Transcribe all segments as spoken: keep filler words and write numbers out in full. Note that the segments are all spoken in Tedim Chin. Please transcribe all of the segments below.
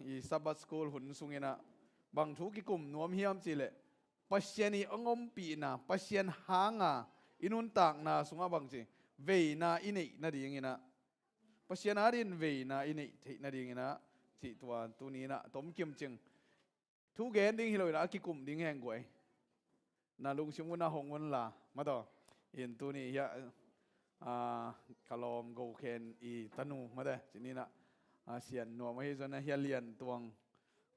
i Sabbath School hun sungin ah bang thu kikum nuam hiam cih leh, Pasian i hong ompihna, Pasian hanga i nuntakna sungah bangci veina i neih nadingin ah, Pasian adingin veina i neih theih nadingin ah, cih tua tuni-in ah tomkim cing. Thu gen ding hi lo-in ah a kikum ding heng guai. Na lungsim un ah hong un la, mataw. In tuni hiah, ah, ka lawm Go Khen i tanu, mataw, ci-in ah, ah, Sian Nuam ahi zongin ah hiah Lian Tuang,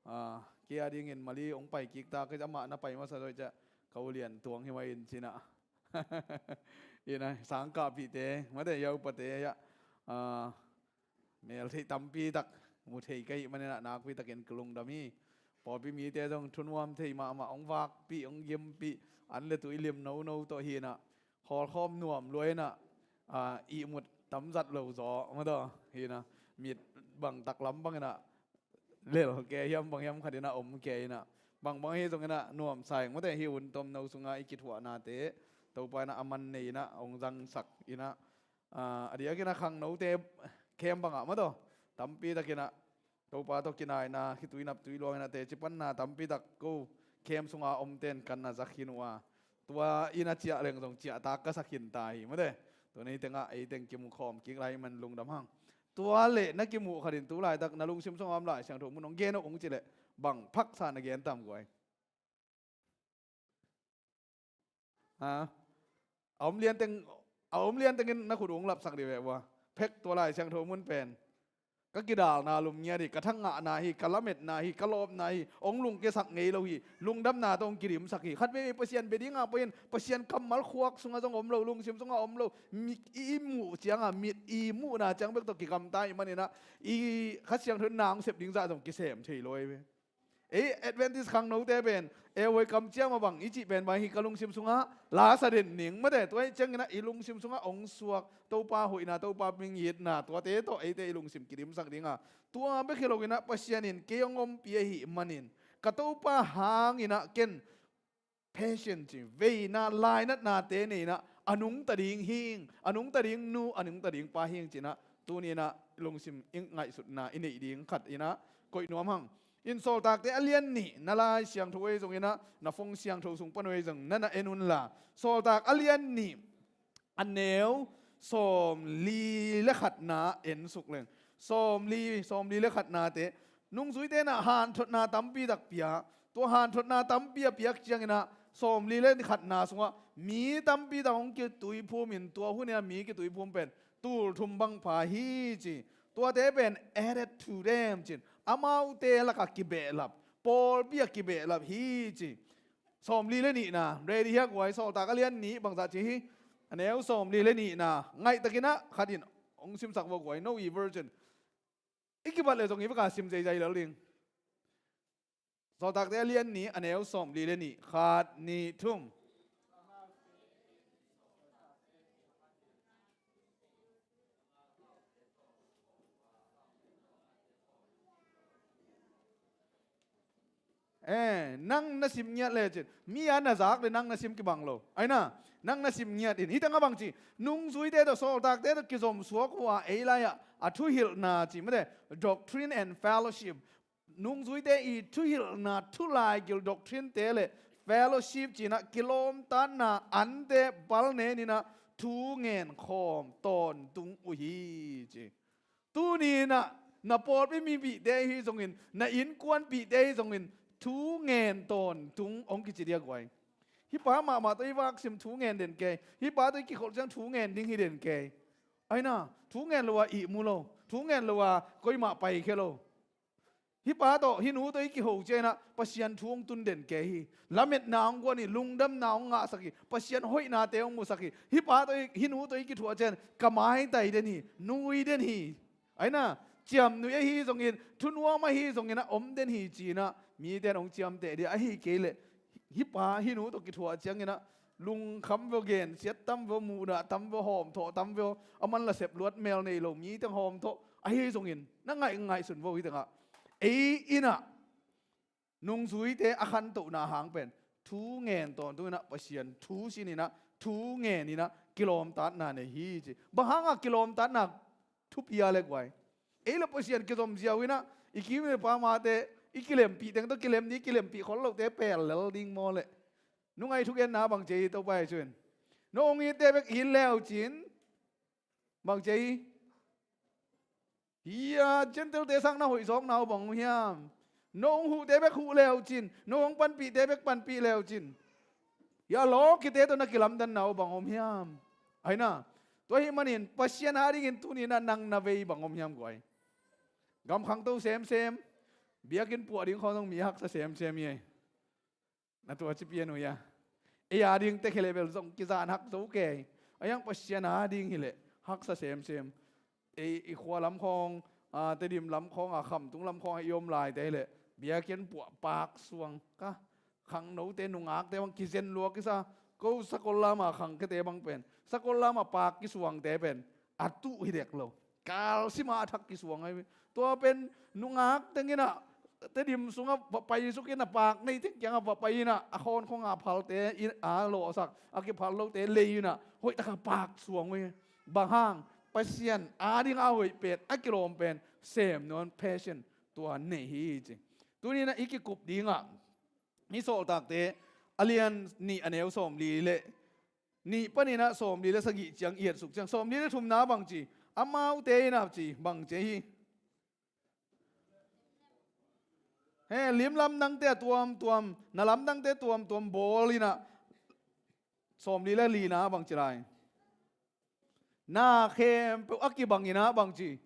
ah, kei adingin Mali hong pai kik ta, kei amah na pai masa zaw ciah, ka u Lian Tuang hi mah in ci-in ah. In ah, sangkahpihte, mataw, hiah upate hiah, ah, mel theih tampi tak mu thei ka hih manin ah nakpi takin ka lungdam hi. Pawlpi mite zong thunuam thei mahmah hong vakpih, hong gimpih, an le tui lim nono tawh hi-in ah, hawlkhawm nuam lua-in ah, ah, ihmut tamzat lo zaw, mataw, hi-in ah, mit bang taklam bangin ah lel kei hiam bang hiam khatin ah om kei in ah, bangbang ahi zongin ah nuamsa ing, mataw, hih hun tomno sungah i kithuahnate Topa in ah a man nei-in ah hong zangsak in ah, ah, a diakin ah khangnote camp bangah, mataw, tampi takin ah Topa tawh kinaina, khitui naptui luangin ah teci panna tampi tak ko camp sunga omten kan na za khin uh a, tua in ah ciah leng zong ciahtak ka sa khin ta hi, mataw. Tuni tengah ei teng kimu khawm kik lai man lungdam hang. Tua leh na kimuh khatin tu laitak na lungsim sungah om Lai Siangtho mun hong gen uh hong cih leh bang phaksa na gen tam guai? Ha? A om lianteng, a om liantengin na khut uh hong lapsak dih ve ua. Phek, tua Lai Siangtho mun pen ka kidalna lum ngiat hi, ka thangahna hi, ka lametna hi, ka lawpna hi, hong lungkiasak ngei lo hi, lungdamna tawh hong kidimsak hi. Khatvei Pasian bia dingah poi-in, Pasian kammal khuak sungah zong om lo, lungsim sungah om lo, mi, i, i muh ciangah, mit i muhna ciang bek tawh kigamta ahih manin ah, i Kha Siangtho in na hong sep ding zah zong kisem thei lo hi ve. Ei Adventist khangnote pen, ei huai kamciam a bang i cih pen bang hi, ka lungsim sungah la sa den ning, mataw. Tua ahih ciangin ah i lungsim sungah hong suak Topa hoihna, Topa mingitna, tuate tawh eite i lungsim kidimsak ding a, tua bek hi lo-in ah Pasian in kei hong ompih ahih manin, ka Topa hangin ah ken patient ci, veina, lainatnate nei-in ah a nungta ding hi ing, a nungta ding nu, a nungta ding pa hi ing ci-in ah, tuni-in ah lungsim i ngaihsutna i neih ding khat in ah koih nuam hang. In Sawltakte a lian nih, na Lai Siangtho uh ahi zongin ah, na phone siangtho sung pan uh ahi zong na na en un la. Sawltak a lian nih, a neu sawmli le khatna en suk leng. Sawmli, sawmli le khatnate, nungzuite in ah hanthotna tampi tak pia. Tua hanthotna tampi a piak ciangin ah, sawmli le khatna sungah mi tampi tak hong kituiphum in, tua hun in ah mi kituiphum pen tul thum bang pha hi ci. Tuate pen added to them ci-in, amaute lakah kibehlap, pawlpi ah kibehlap hi ci. Sawmli le nihna, ready hiam guai? Sawltak a lian nih bangzah ci hi. A neu sawmli le nihna, ngaihtakin ah khat in hong simsak vo guai, no i version. I kibat leh zong i vekpi sim zeizai lel ding. Sawltakte a lian nih, a neu sawmli le nih, khat, nih, thum. Eh, nang na sim ngiat lecin, mi a na zak le nang na sim kibang lo. Aina, nang na sim ngiat in. Hih tengah bang ci, nungzuite tawh, sawltakte tawh kizom suak uh a, ei lai-ah a thuhilhna ci mate, doctrine and fellowship. Nungzuite i thuhilhna, thulaigil, doctrine-te le fellowship ci-in ah kilawmtatna ante bal nen in ah thu ngen khawm tawntung uh hi ci. Tuni in ah na pawlpi mipihte ahi zongin, na innkuanpihte ahi zongin thu ngen tawntung hong kici diak uh hi. Hih pa mahmah tawh i vak sim thu ngen den kei. Hih pa tawh i kikholh ciang thu ngen ding hi den kei. Aina, thu ngen lo a ihmu lo, thu ngen lo a koimah paikhia lo. Hih pa tawh, hih nu tawh i kiho ciangin ah Pasian thu hong tun den kei hi. Lametna hong guan hi, lungdamna hong ngahsak hi, Pasian hoihnate hong musak hi. Hih pa tawh, hih nu tawh i kithuah ciangin ka maitai den hi, nui den hi. Aina, ciamnuih ahi zongin, thunuam ahi zongin ah om den hi ci-in ah mite in hong ciamteh ding, ahi kei leh hih pa, hih nu tawh kithuah ciangin ah lungkham veu, gensiat tam veu, muhdah tam veu, hawmthawh tam veu, a man la sep luat mel nei lo, mite hawmthawh ahi zongin na ngaih, ngaihsun veu hih tengah. Ei in ah nungzuite a khantohna hang pen thu ngen tawntung in ah Pasian thu sin in ah, thu ngen in ah kilawmtatna nei hi ci. Bang hangah kilawmtatna thupi a lek uh hi? Ei le Pasian kizom ziau in ah, I kim le pamate i kilempih teng tawh kilem ni, kilempih khol lote pel lel ding maw leh. Nungai thugenna bang ci hi, Topa Jesu in, no hong itte bek it leucin bang ci hi. Hia, Gentile-te sang na hoih zawkna uh bang om hiam? No hong huhte bek huh leucin, no hong panpihte bek panpih leucin, hia, lawkite tawh na kilamdanna uh bang om hiam? Aina, tua ahih manin Pasian adingin tuni-in ah nang na vei bang om hiam guai? Gam khangto semsem, biakinn puah ding khawng zong mi haksa semsem hi ei. Na tua ci pian uh hia? Ei ading tek hileh bel zong kizan hak zo kei. A hiang Pasian ading hileh haksa semsem. Ei i khua lam khawng, a, Tedim lam khawng a, Khamtung lam khawng a i om laite hileh biakinn puah pak suang ka, khangnote nungakte bang kizen lua kisa. Ko Sakol lam a khangkhete bang pen, Sakol lam a pak kisuangte pen a tuh hi dek lo. Kal sima a thak kisuang ahi ve. Tua pen nungak teng in ah Tedim sungah va paisuk in ah, pak nei teng kiangah va pai in ah, a khawn khawng a phalte in a lawhsak, a kiphal lote lei in ah hoih taka pak suang uh hi. Bang hang? Pasian ading a hoih pen, a kilawm pen sem nawn, passion tua nei hi ci. Tuni-in ah i kikup dingah i Sawltakte a lian nih a neu sawmli le nih panin ah sawmli le sagih ciang i etsuk ciang, sawmli le thumna bang ci? Amaute in ah ci bang ci hi? He, lim lamdangte a tuamtuam, na lamdangte tuamtuam bawl in ah, sawmli le lina bang ci lai? Na khempeuh a kibang in ah bang ci?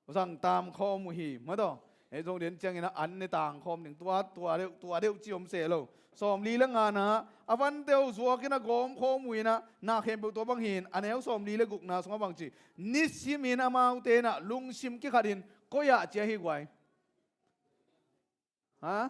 Zang tam khawm uh hi, mataw. Hei zong den ciangin ah an ne tang khawm ding, tua, tua deuh, tua deuh ci om se lo. Sawmli le ngana a vante uh zuakin a gawm khawm uh in ah, na khempeuh tua bang hi in, a neu sawmli le gukna sungah bang ci? Nisimin amaute in ah lungsim kikhatin koi ah ci ahi guai? Ha?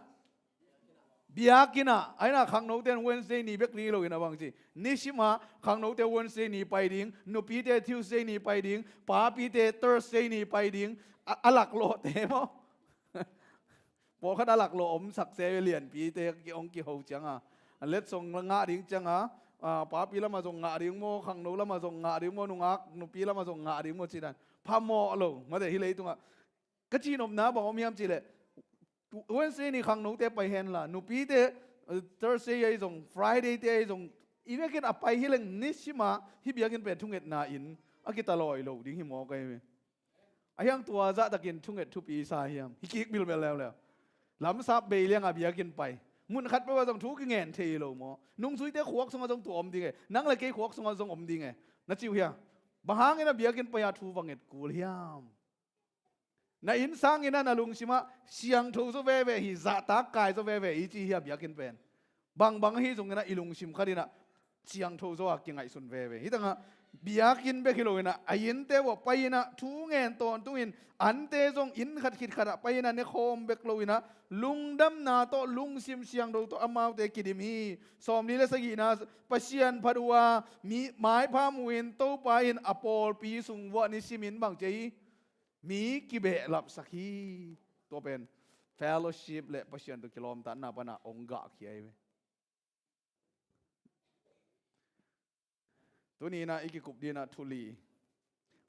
Biakinn ah. Aina khangnote in Wednesday ni bek ni lo in ah bang ci? Nisim ah khangnote Wednesday ni pai ding, nupite Tuesday ni pai ding, papite Thursday ni pai ding. A, a laklawhte maw? Pawlkhat a laklawh omsak se ve, lianpite ki, hong kiho ciang a, letsong ngah ding ciang a, a, papi lamah zong ngah ding maw, khangno lamah zong ngah ding maw, nungak nupi lamah zong ngah ding maw ci dan. Phamawh lo, mate, hih leitungah. Ka cihnopna bang om hiam cih leh, Wednesday ni khangnote pai henla, nupite, eh, Thursday ahi zong, Friday te ahi zong, i vekin a pai hi leng nisim ah hih biakinn pen thungetna inn a kitalawi lo ding hi mawk ahi ve. A hiang tua zahtakin thunget thupi sa hiam? Hi kik bilbel leuleu. Lamsap bei liangah biakinn pai. Mun khat peuh ah zong thu kingen thei lo maw? Nungzuite khuak sungah zong tua om ding e. Nang le kei khuak sungah zong om ding e. Na ci uh hia? Bang hangin a biakinn pai-ah thu va nget kul hiam? Na inn sangin ah na lungsim ah siangtho zaw veve hi, zahtak kai zaw veve hi ci hi a biakinn pen. Bangbang ahi zongin ah i lungsim khatin ah siangtho zaw a kingaihsun veve. Hih tangah biakinn bek hi loin ah, a innte uah pai-in ah thu ngen tawntungin, ante zong inn khat khit khatah pai-in ah nekhawm bek loin ah, lungdamna tawh lungsim siangtho tawh amaute kidim hi. Sawmli le sagihna, Pasian phat uh a, mi maipha muhin Topa in a pawlpi sung uah nisimin bang ci hi? Mi kibehlapsak hi. Tua pen fellowship le Pasian tawh kilawmtatna pana hong gahkhia hi ve. Tuni-in ah i kikup dingin ah thu li.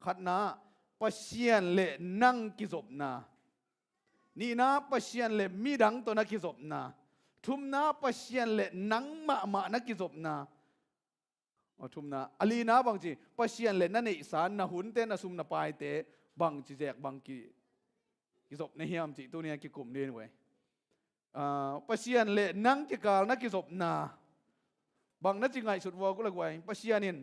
Khatna, Pasian le nang kizopna. Nihna, Pasian le midang tawh na kizopna. Thumna, Pasian le nang mahmah na kizopna. Aw, thumna, a lina bang ci? Pasian le na neihsa, na hunte, na sum na paite bang ci zek bang ki, kizop na hiam cih tuni-in ah kikum ding uh e. Ah, Pasian le nang kikal na kizopna. Bang na ci ngaihsut vua kul a guai. Pasian in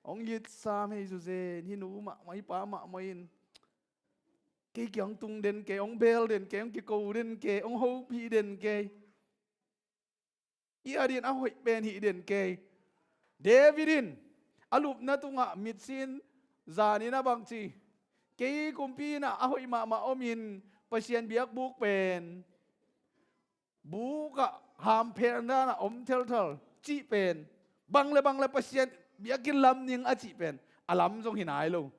hong itsam hei zuzen, hih nu mahmah, hih pa mahmah in kei kiang tung den kei, hong bel den kei, hong kiko den kei, hong hopih den kei. I adin a hoih pen hih den kei. David in a lupna tungah mitsin zanin a bang ci? Kei kumpi in ah a hoih mahmah omin Pasian biakbuk pen bukah hampher danah om thelthal cih pen, bang le bang le Pasian biakinn lam ning a cih pen a lam zong hi nai lo.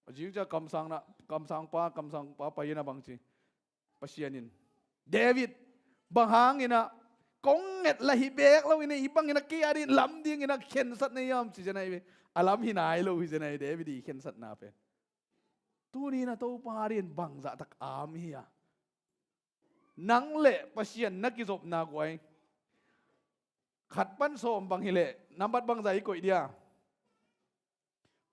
A zing ciang kamsang na, kamsangpa, kamsangpa pai-in a bang ci? Pasian in, David, bang hangin ah kong nget lah hih beek loin ah, hih bangin ah kei adin lam dingin ah khensat na hiam ci zen ahi ve. A lam hi nai lo hi zen ahi, David i khensatna pen. Tuni-in a Topa adingin bangzah tak am hi a. Nang le Pasian na kizopna guai, khat pan sawm bang hileh nambat bangzah i koih dia?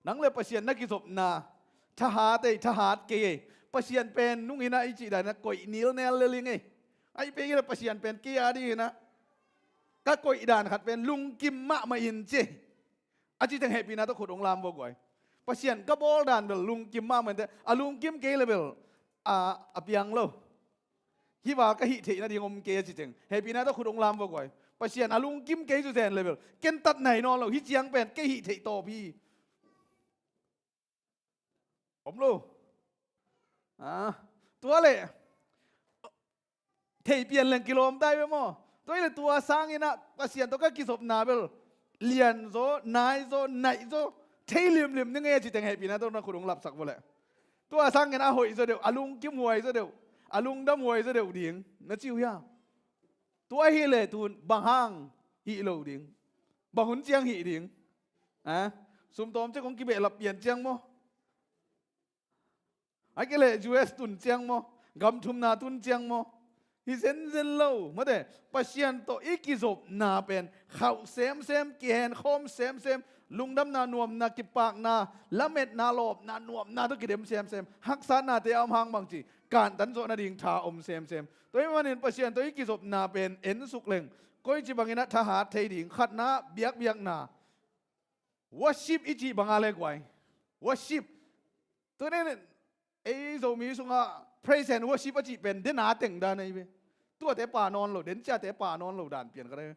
Nang le Pasian na kizopna, thahat ei, thahat kei ei. Pasian pen nung hi-in a i cih dan-in a koih nilnel lel ing ei. Ahih pen hi-in a Pasian pen kei adingin a ka koih dan khat pen lungkim mahmah in ci ei. A cih teng hehpihna tawh khut hong lam vua guai. Pasian ka bawl dan bel lungkim mahmah in teh, a lungkim kei leh bel a, a piang lo. Hih bang ka hih theih nading om kei a cih teng hehpihna tawh khut hong lam vua guai. Pasian a lungkim kei zawzen leh bel ken tat nai nawn lo, hih ciang pen kei hih theih tawp hi. Om lo. Ah, tua leh thei pian leng kilawm ta hi ve maw? Tua hi leh tua sangin a Pasian tawh ka kizopna bel lian zaw, nai zaw, naih zaw, thei limlim ning ei a cih teng hehpihna tawh na khut hong lapsak vua leh. Tua sangin a hoih zaw deuh, a lungkim huai zaw deuh, a lungdam huai zaw deuh ding na ci uh hiam? Tua hi leh tun bang hang hih lo ding? Bang hun ciang hih ding? Ah, sum tawmcik hong kibehlap pian ciang maw? Ahih kei leh U S tun ciang maw? Gam thumna tun ciang maw? Hi zenzen lo. Mate, Pasian tawh i kizopna pen khauh semsem, kihenkhawm semsem, lungdamna, nuamna, kipakna, lametna, lawpna, nuamna tawh kidem semsem. Haksatnate a om hang bangci kantan zawh nading tha om semsem. Tua ahih manin Pasian tawh i kizopna pen ensuk leng koici bangin a thahat thei ding? Khatna, biakbiakna. Worship i cih bang a leh guai. Worship. Tuni-in ei Zomi sungah praise and worship a cih pen den a teng dan ahi ve. Tuate pha nawn lo, den ciate pha nawn lo dan pian ka hi ve.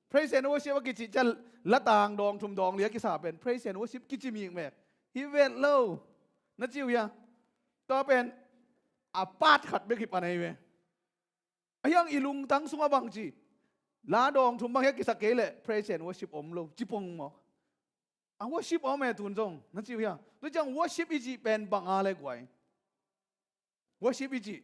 Praise and worship a kici ciang latang dawng thum dawng li a kisa pen praise and worship kici mikmek hi vet lo. Na ci uh hia? Tua pen a part khat bek hi pan ahi ve. Ahi hang i lungtang sungah bangci la dawng thum bang hi a kisak kei leh praise and worship om lo ci pong maw? A worship om e tun zong, na ci uh hia? Tua ciang worship i cih pen bang a leh guai? Worship i cih,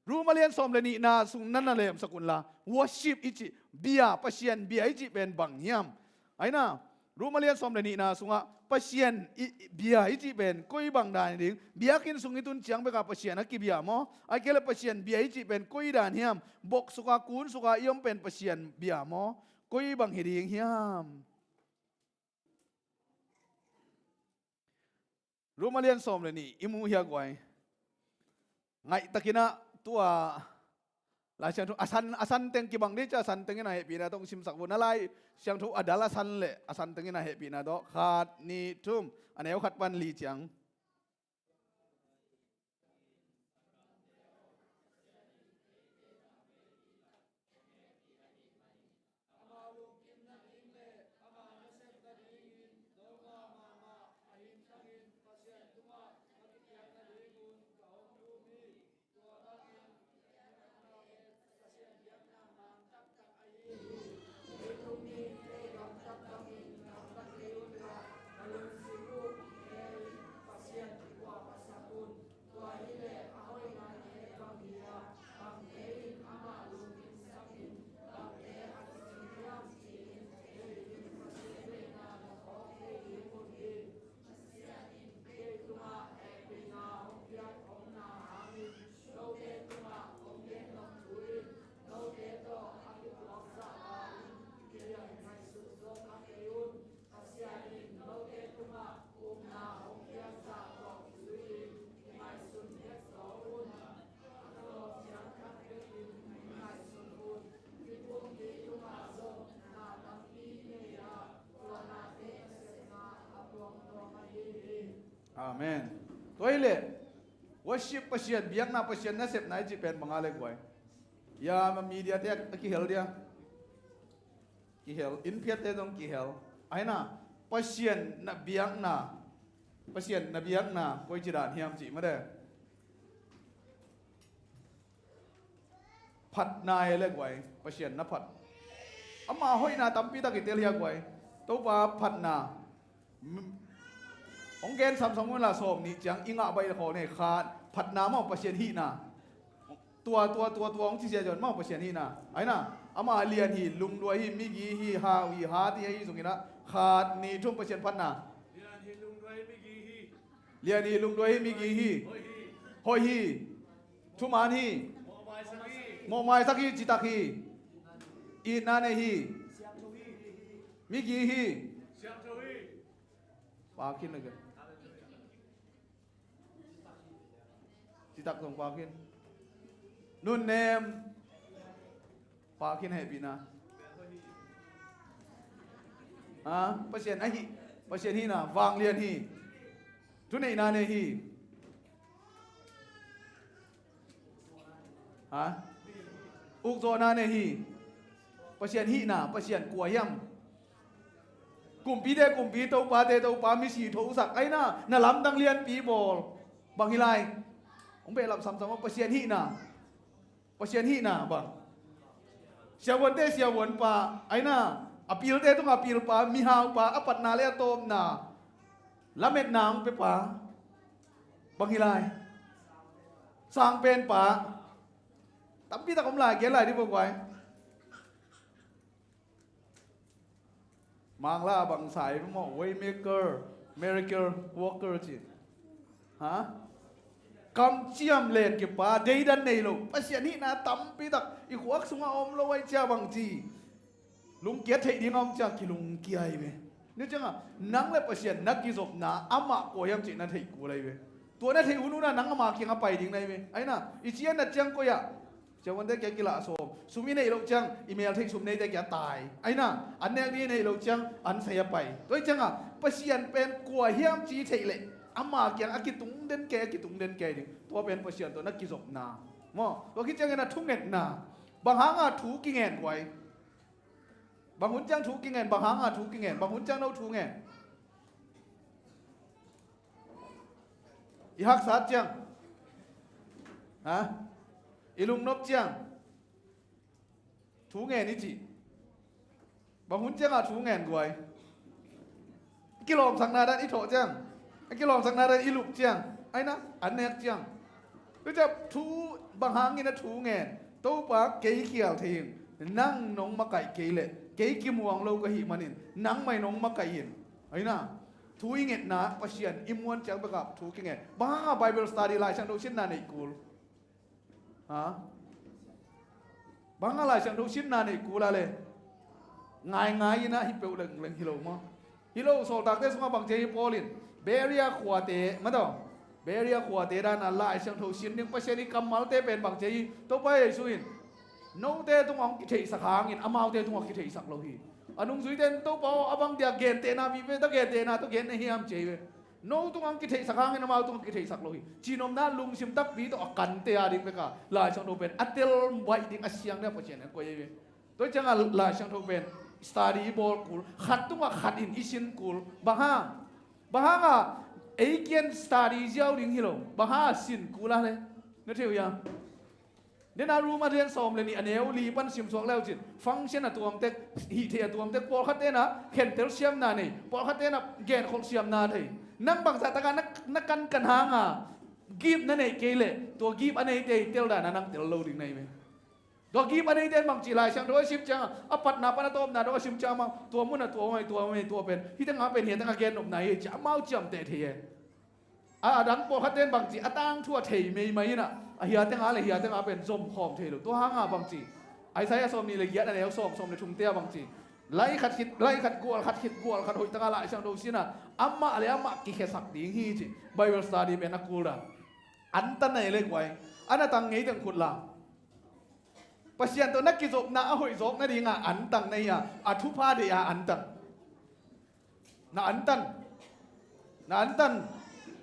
Rom a lian sawm le nihna sung na na lemsak unla, worship i cih, bia, Pasian bia i cih pen bang hiam? Aina, Rom a lian sawm le nihna sungah Pasian i, i, bia i cih pen koi bang dan ding? Biakinn sung i tun ciang bekah Pasian a kibia maw? Ahih kei leh Pasian bia i cih pen koi dan hiam? Boksuka, kunsuka i om pen Pasian bia maw? Koi bang hi ding hiam? Rom a lian sawm le nih i mu hia guai? Ngaihtakin ah tua Lai Siangtho a san, a san teng kibang dih cia, a san tengin a hehpihna tawh hong simsak vua. Na Lai Siangtho a dal a san le a san tengin a hehpihna tawh, khat, nih, thum, a neu khat pan li ciang. Amen. Tua hi leh worship, Pasian biakna, Pasian nasepna i cih pen bang a leh guai? Ya, ma media te a kihel dia. Kihel, inn phiatte zong kihel. Aina, Pasian na biakna, Pasian na biakna koici dan hiam cih mate. Phatna e le guai, Pasian na phat. Ama hoihna tampi tak i tel hia guai. Topa phatna. Hong gen samsam unla sawm nih ciang i ngah baih khawng nei khat. Phatna maw, Pasian hihna. Tua, tua, tua, tua hong ci sia zong maw, Pasian hihna. Aina, ama lian hi, lungduai hi, migi hi, hau hi, hat hi, ahi zongin ah khat, nih, thum, Pasian phatna. Lian hi, lungduai hi, migi hi, Lian hi, lungduai hi, migi hi. Hoih hi. Thuman hi. Mawhmaisak hi, citak hi. Itna nei hi. Migi hi. Pak khin na ka. Citak zong pak khin. Nunnem. Pak khin, hehpihna. Ha? Pasian ahi. Pasian hihna. Vanglian hi. Thuneihna nei hi. Ha? Ukzawhna nei hi. Pasian hihna, Pasian kua hiam? Kumpite kumpi, topate topa, misi thosak, aina, na lamdang lianpi bawl. Bang hi lai? Hong behlap samsam aw, Pasian hihna. Pasian hihna bang. Siavuante siavunpa, aina, a pilte tungah a pilpa, mihaupa, a patna le a tawpna, lametna hong pepa. Bang hi lai? Sangpenpa. Tampi tak om lai, gen lai dih bawk guai. Mangla bang sa i maw, waymaker, miracle worker ci. Ha? Kamciam len kipa, deidan nei lo. Pasian hihna tampi tak i khuak sungah om lo ai cia bang ci. Lungkiat theih ding a om cia kilungkia hi ve. Ni ciangah nang le Pasian na kizopna amah kua hiam cih na theih kul ai ve. Tua na theih hunhunah nang ama kiangah pai ding na hi ve. Aina, i cian na ciang koi ah. Siavuante kia kilah sawm. Sum i neih loh ciang, i mel theih sum neite kia tai. Aina, an nek ding i neih loh ciang, an sai a pai. Tua hi ciangah, Pasian pen kua hiam ci theih leh, ama kiang a kitung den kei, a kitung den kei ding. Tua pen Pasian tawh na kizopna. Maw, tua khit ciangin a thungetna. Bang hanga thu kingen guai. Bang hun ciang thu kingen, bang hanga thu kingen, bang hun ciang no thu ngen. I haksat ciang. Ha? I lungnop ciang. Thu ngen i cih. Bang hun ciangah thu ngen guai. Kilawmsakna dan i thawh ciang. Kilawmsakna dan i lup ciang. Aina, an nek ciang. Tua ciang thu bang hangin a thu ngen. Topa kei khial thei in. Nang nong makaih kei leh. Kei kimuang lo ka hih manin. Nangmai nong makaih in. Aina. Thu i ngetna Pasian i muan ciang bekah thu kingen. Bang hanga Bible study Lai Siangtho sinna neih kul. Ha? Bang hanga Lai Siangtho sinna neih kul a le. Ngaingai ina hi peuh lengleng hi lo maw? Hi lo, Sawltakte sungah bang ci hi Paul in. Beria khuate, mataw. Beria khuate dana Lai Siangtho sin ding Pasian i kammalte pen bang ci hi. Topa Jesu in. Note tungah hong kitheihsak hangin, amaute tungah kitheihsak lo hi. A nungzuite in Topa aw, a bang dia gentehna vive, ta gentehna tawh gen na hiam ci hi ve. No tungah hong kitheihsak hangin amau tungah kitheihsak lo hi. Cihnopna lungsim takpi tawh a kante a ding beka Lai Siangtho pen a tel baih ding a siang ding a Pasian in a koih ahi ve. Tua ciangah Lai Siangtho pen study i bawl kul, khat tungah khat in i sin kul. Bang hang? Bang hangah ei kian study ziau ding hi lo. Bang hangah sin kul a le? Na thei uh hia? Dena Rom a lian sawm le nih a neu li pan simsuak leu cin function a tuamtek, hih thei a tuamtek, pawlkhat tena khentel siamna nei, pawlkhat tena genkholh siamna thei. Nang bangzah taka na, na kankan hanga gip na neih kei leh tua gip a neite i tel dana nang tel lo ding na hi ve. Tua gip a neite in bangci Lai Siangtho a sim cianga a patna pan a tawpna dong a sim cianga tua muna tua mai tua mai tua pen hitenga pen hiatanga gennopna hi ci amau ciamteh thei e. A, a dang pawlkhatte in bangci a tangthu a thei meimai inah a hiateng a le hiateng a pen zom khawm thei lo. Tua hanga bangci Isaiah sawm nih le giat a neu sawm, sawm le thumte a bangci lai khat khit, lai khat gual khat khit gual khat hoihtanga Lai Siangtho sinah amah le amah kikhesak ding hi ci Bible study pen a kul dan. An tan na hi le guai, an a tang ngei teng khut la. Pasian tawh na kizopna a hoih zawk nadinga an tang na hi a, a thupha deih a an tang. Na antan. Na antan.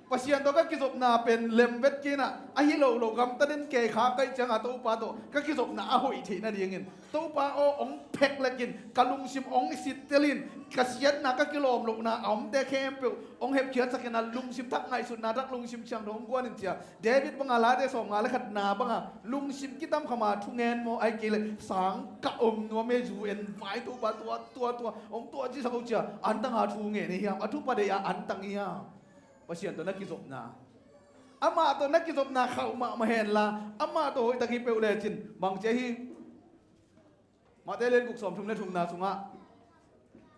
Pasian tawh ka kizopna pen lem vet kinah a hi lo lo gamta den kei kha kaih cianga Topa tawh ka kizopna a hoih theih nadingin Topa aw hong phek lekin ka lungsim hong sittelin ka siatna ka kilawm lohna a omte khempeuh hong hepkhiatsakin a lungsim thak ngaihsutna thak lungsim siangtho hong guanin cia David banga Late sawmnga le khatna banga lungsim kitamkhama thungen maw ai kei le sang ka om nuam e zu en vai Topa tua tua tua hong tua ci sak uh cia antanga thu ngen e hiam a thupa deih a antang hiam? Pasian tawh na kizopna amah tawh na kizopna khauh mahmah henla amah tawh hoihtak hi peuh lecin bangcia hi. Mate lian guk sawm thum le thumna sungah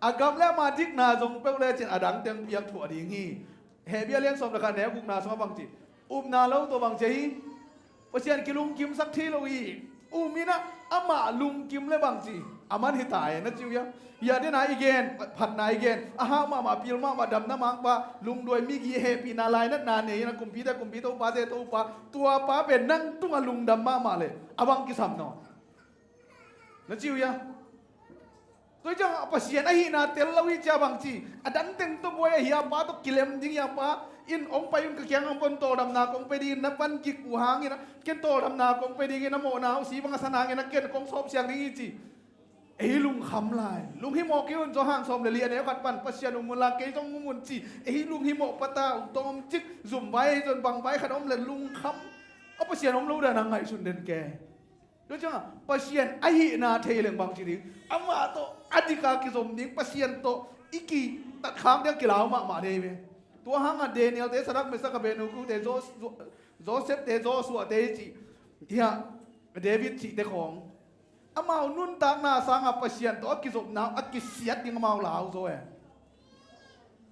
a gam le ama dikna zong peuh lecin a dang teng piak thuah ding hi. Hebru a lian sawm le khat neu gukna sungah bang ci? Upna lo tawh bang ci hi? Pasian kilungkimsak thei lo hi. Um in ah amah lungkim le bang ci? A man hi ta e, na ci uh hia? Hia dena i gen, phatna i gen, a hau mahmah, pil mahmah, damna mangpa, lungduai, migi, hehpihna, lainatna nei in ah, kumpite kumpi, topate topa, tua pa pen nang tungah lungdam mahmah le a bang kisam nawn? Na ci uh hia? Tua hi ciang a Pasian ahihna tel lo hi cia bang ci? A dang teng tawh buai ahi a, pa tawh kilem ding hi a, pa in hong pai un, ka kiang hong pua un, tawldamna kong pia dingin, na pan gik uh hangin ah ken tawldamna kong pia dingin, na mawhna uh si bang a sa nangin ah ken kong sawpsiang ding hi ci. Ei lungkham lai. Lunghimawh kei un, Johan sawm le li a neu khat pan, Pasian um unla kei zong um un ci. Ei lunghimawh pata uh, tawmcik zum vai, ei zon bang vai khat om le lungkham. A Pasian om lo dan a ngaihsun den ke. Tua ciangah Pasian ahihna thei leng bang ci ding? Amah tawh a dika kizom ding, Pasian tawh i kitatkhak ding a kilau mahmah dei ve. Tua hangah Daniel te, Sadrak, Mesak, Abednego te, Jos-, Jo-, Joseph te, Joshua te i cih, hia, David cihte khawng, amau nuntakna sangah Pasian tawh a kizopna a kisiat ding amau lau zaw e.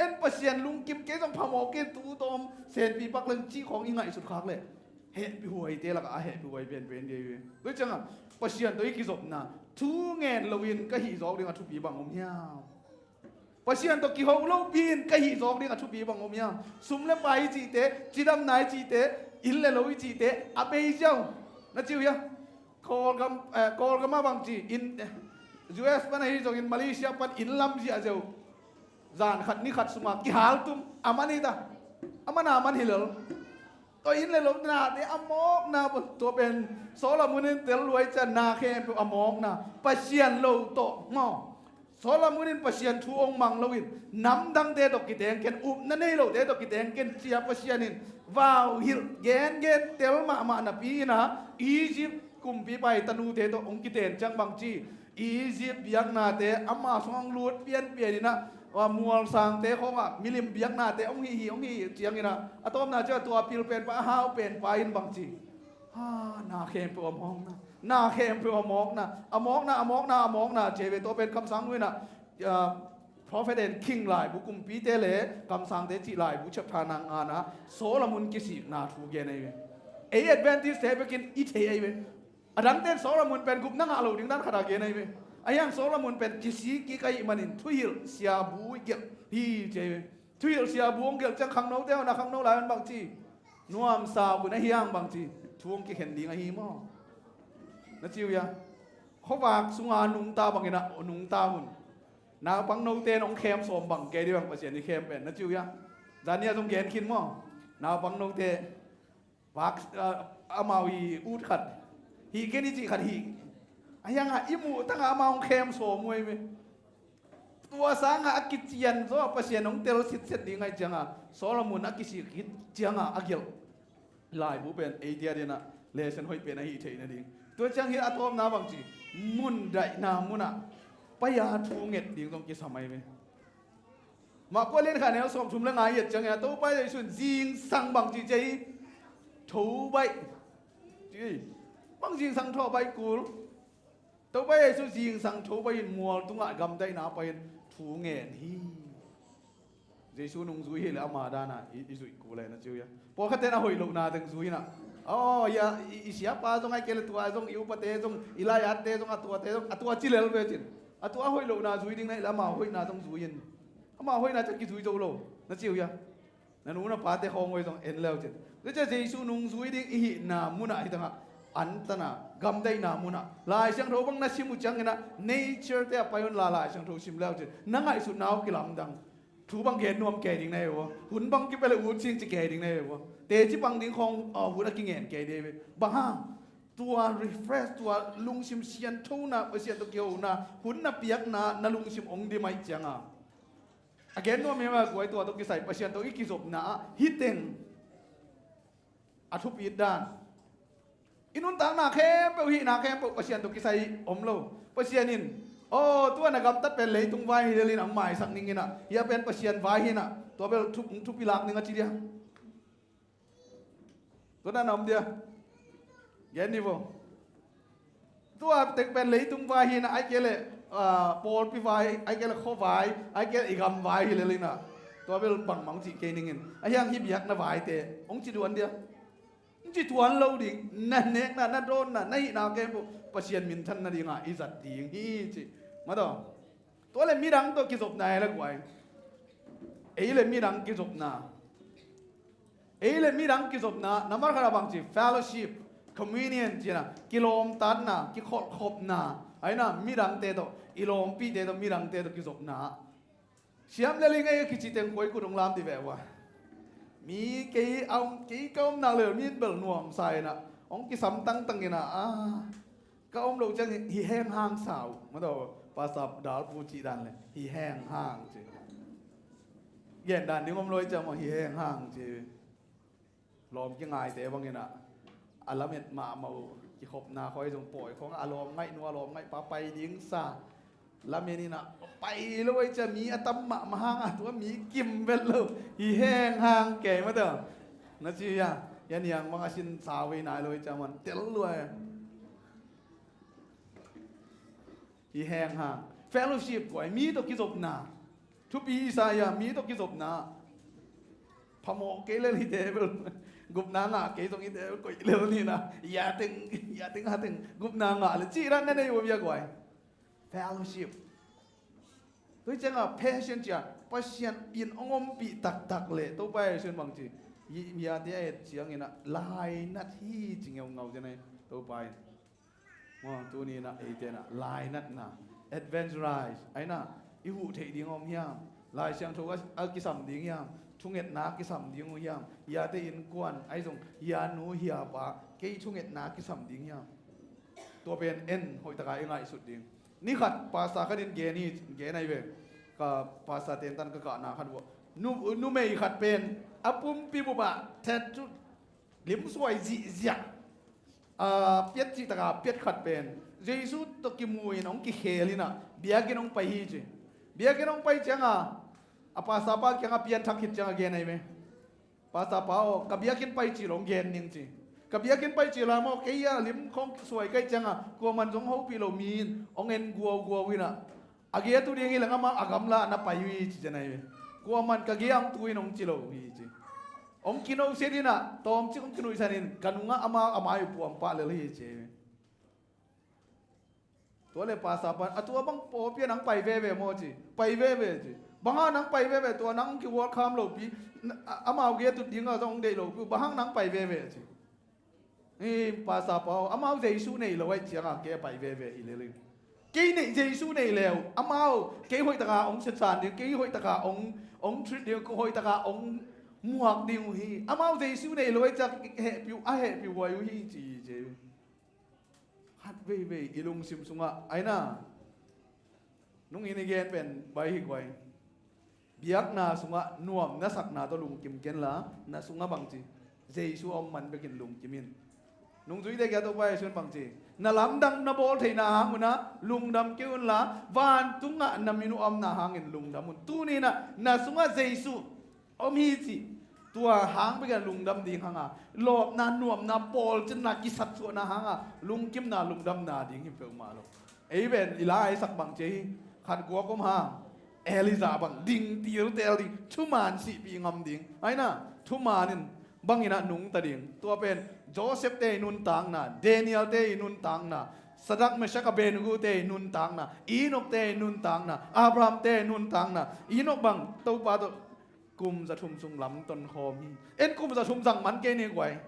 En, Pasian lungkim kei zong phamawh kei, tu tawm senpi pak leng cih khawng i ngaihsut khak leh hehpihhuaite lakah a hehpihhuai penpen dei ve. Tua ciangah Pasian tawh i kizopna thu ngen loin ka hih zawk ding a thupi bang om hiam? Pasian tawh kiho lopi in ka hih zawk ding a thupi bang om hiam? Sum le pai i cihte, cidamna i cihte, inn le lo i cihte a bei ziau. Na ci uh hia? Kawlgam, eh, Kawlgam ah bang ci in, eh, U S pan ahi zongin Malaysia pan inn lam ziahziah uh, zan khat ni khat sungah kihaltum a man hi ta. A man a man hi lel. Tua inn le lo nate a mawkna, tua pen Solomon in tel luai ciang na khempeuh a mawkna, Pasian lo tawh maw. Solomon in Pasian thu hong mang loin namdangte tawh kiteng ken, upna nei lote tawh kiteng ken cia Pasian in vau hilh gengen tel mahmah napi in ah Egypt kumpipa i tanute tawh hong kiten ciang bang ci? Egypt biaknate ama sungah hong lut pianpian in ah, mualsangte khawngah milim biaknate hong hih hih hong hih hih ciangin ah, a tawpna ciah tua pil penpa, a hau penpa in bang ci? Ha, na khempeuh a mawkna, na khempeuh a mawkna, a mawkna, a mawkna, a mawkna ci ve. Tua pen kamsang nu in ah, ah, Prophet and King laibu, Kumpite le Kamsangte cih laibu chapter na ngana Solomon kisikna thu gen ahi ve. Ei Adventist te bekin i thei ahi ve. A dangten Solomon pen gupna ngah lo ding dan khat a gen ahi ve. Ahi hang Solomon pen kisik kik ahih manin thuhilh siabu i gelh hi ci ahi ve. Thuhilh siabu hong gelh ciang khangnote hong na, khangno lai hong bang ci? Nuamsa uh na hi hang bang ci? Thu hong kikhen ding ahi maw. Na ci uh hia? Khuavak sunga nungta bangin ah nungta un. Naupang note in hong khem sawm bang kei dih bang Pasian i khem pen, na ci uh hia? Zania zong gen khin maw? Naupang note vak, ah, amau i ut khat, hih ken i cih khat hih. Ahi hangah i muh tangah amau hong khem sawm uh ahi ve. Tua sangah a kician zaw a Pasian hong tel sitset ding ahih ciangah Solomon a kisik khit ciangah a gelh laibu pen eite adingin ah lesson hoih pen ahih theih nading. Tua ciang hih a tawpna bang ci? Mun daihna munah pai-a thu nget ding zong kisam ahi ve. Marka lian khat neu sawmthum le nga i et ciangin ah Topa Jesu in zingsang bang ci ci hi? Tho baih ci hi. Bang zingsang tho baih kul? Topa Jesu zingsang tho baih in mual tungah gamdaihna pai-in thu ngen hi. Jesu nungzui hi leh ama dana i, i zuih kul e, na ci uh hia? Pawlkhatte in a hoih lohna teng zui in ah, aw, hia, i, i siapa zong ahih kei leh tua zong, i upate zong, i lai-atte zong, a tuate zong, a tua ci lel ve cin. A tua a hoih lohna zui ding na hih leh ama hoihna zong zui in. Ama hoihna ciang kizui zo lo, na ci uh hia? Na nu na pate khawng hoih zong en leu cin. Tua ciang Jesu nungzui ding i hihna munah hih tangah, antana gamdaihna munah, Lai Siangtho bang na sim uh ciangin ah nature te ah pai unla Lai Siangtho sim leu cin. Na ngaihsutna uh kilamdang. Thu bang gen nuam kei ding na hi uh a, hun bang kipia leh ut sing ci kei ding na hi uh a, teci pang ding khawng, ah, hun a kingen kei ding hi ve. Bang hang? Tua refresh, tua lungsim sianthona, Pasian tawh kihona hun na piakna na lungsim hong dim ahih cianga, a gen nuam hi mah guai, tua tawh kisai Pasian tawh i kizopna ah hih teng a thupit dan. I nuntakna khempeuh, hihna khempeuh Pasian tawh kisai om lo. Pasian in, aw, tua na gamtat pen leitung vai hi lel in, hong maisak ning in ah, hia pen Pasian vai hi in ah, tua bel thu, thupi lak ning a ci dia. Tua na na om dia. Gen ni vo. Tua tek pen leitung vai hi in ah, ahih kei leh, ah, pawlpi vai, ahih kei leh khua vai, ahih kei leh i gam vai hi lel in ah, Tua bel bangmah hong cih kei ning in. A hiang hih biakna vaite hong ci duan dia. Hong ci tuan lo ding. Na nekna, na dawnna, na hihna khempeuh Pasian minthan nadingah i zat ding hi ci. Mataw. Tua le midang tawh kizopna hi le guai. Ei le midang kizopna. Ei le midang kizopna, namar khat a bang ci, fellowship, communion ci na, kilawmtatna, kikholhkhopna, aina midangte tawh, i lawmpite tawh, midangte tawh kizopna. Siam le ling ei a kici teng koi kut hong lam ti ve ua. Mi kei a om, kei ka om nak le, mi in bel nuam sa ina, hong kisam tangtang ina, ah. Ka om lo ciang hi heng hang sau. Mataw, pastor dalpu cih dan le hi heng hang ci. Gen dan ding om lo i ciang maw hi heng hang ci. Lawm kingaite bangin ah a lamet mahmah uh kikhopna khawng zong pawi khawng a lawm ngaih nu a lawm ngaih pa pai ding sa. Lamen in ah pai lo i ciang mi a tam mahmah hang a tua mi kim vet lo hi heng hang kei mataw. Na ci ya, ya niang bang a sin sau i nai lo i ciang man tel lua. Hi heng hang. Fellowship guai, mi tawh kizopna. Thupi i sa ia, mi tawh kizopna. Phamawh kei lel hite bel. Gupna ngah kei zong hite bel koih lel ni na. Ia teng, ia teng ha teng. Gupna ngah le. Cih dan na nei uh bia guai. Fellowship. Tua ciangah passion cia. Pasian in hong ompih taktak le. Topa Jesu in bang ci. Ia te a et ciangin ah lainat hi ci ngeungau cianai. Topa in. Maw, tuni in ah eite in ah lainatna, evangelize, aina, i huh theih ding om hiam? Lai Siangtho a, a kisam ding hiam? Thungetna a kisam ding uh hiam? Hiate innkuan, ahi zong, hia nu, hia pa, kei thungetna a kisam ding hiam? Tua pen en hoihtaka i ngaihsut ding. Ni khat, pastor khat in gen hi, gen ahi ve. Ka pastor tentan ka kahna khat uh. Nu, numei khat pen, a pumpi bupah, tattoo, limsuai zihziah. A, piat cih taka piat khat pen Jesu tawh kimu in hong kikhel in ah biakinn hong pai hi ci. Biakinn hong pai cianga a pastor pa kianga pianthak khit cianga gen ahi ve. Pastor pa aw, ka biakinn pai ci lo hong gen ning ci. Ka biakinn pai ci lo maw kei a lim khong suai kai cianga kuaman zong hopih lo mi in hong en guauguau in ah a giat uh ding hi leng amah a gamla na pai uh hi ci cian ahi ve. Kuaman ka giat tu in hong ci lo uh hi ci. Hong kino siat in ah tawmcik hong kinuihsan in ka nungah amah a mai uh puampah lel hi ci ahi ve. Tua le pastor pan a tua bang pawlpi a nang pai veve maw ci. Pai veve ci. Bang hang nang pai veve tua nang hong ki welcome lopi. Amau giat uh dingah zong hong deih lopi uh bang hang nang pai veve ci. Hi pastor pa aw, amau Jesu nei lo aih cianga kei a pai veve hi lel ing. Kei neih Jesu nei leu amau kei hoihtaka hong sisan ding, kei hoihtaka hong, hong treat ding, hoihtaka hong muak ding uh hi. Amau Jesu nei lo aih cianga hehpih uh, a hehpih huai uh hi ci hi ci. Khat veivei i lungsim sungah aina. Nung in i gen pen bai hi guai. Biakna sungah nuam na sakna tawh lungkim kenla na sungah bangci Jesu a om man bekin lungkim in. Nungzuite kia Topa Jesu in bangci na lamdang na bawl theihna hang unah lungdam kei unla vantungah na min uh a omna hangin lungdam un. Tuninah na sungah Jesu om hi cih tua hang bekin lungdam ding hanga lawpna nuamna pawlcinna kisatsuahna hanga lungkimna lungdamna ding hi peuhmah lo. Ei ven i la i sak bang cia hi. Khat guak om hang Elijah bang ding tiltel ding thuman sihpih ngam ding aina thuman in banginah nungta ding. Tua pen Joseph te i nuntakna, Daniel te i nuntakna, Sadak Meshak Abednego te i nuntakna, Enoch te i nuntakna, Abraham te i nuntakna, Enoch bang Topa tawh kum za thum sung lam tonkhawm hi. En kum za thum zang man kei ni guai.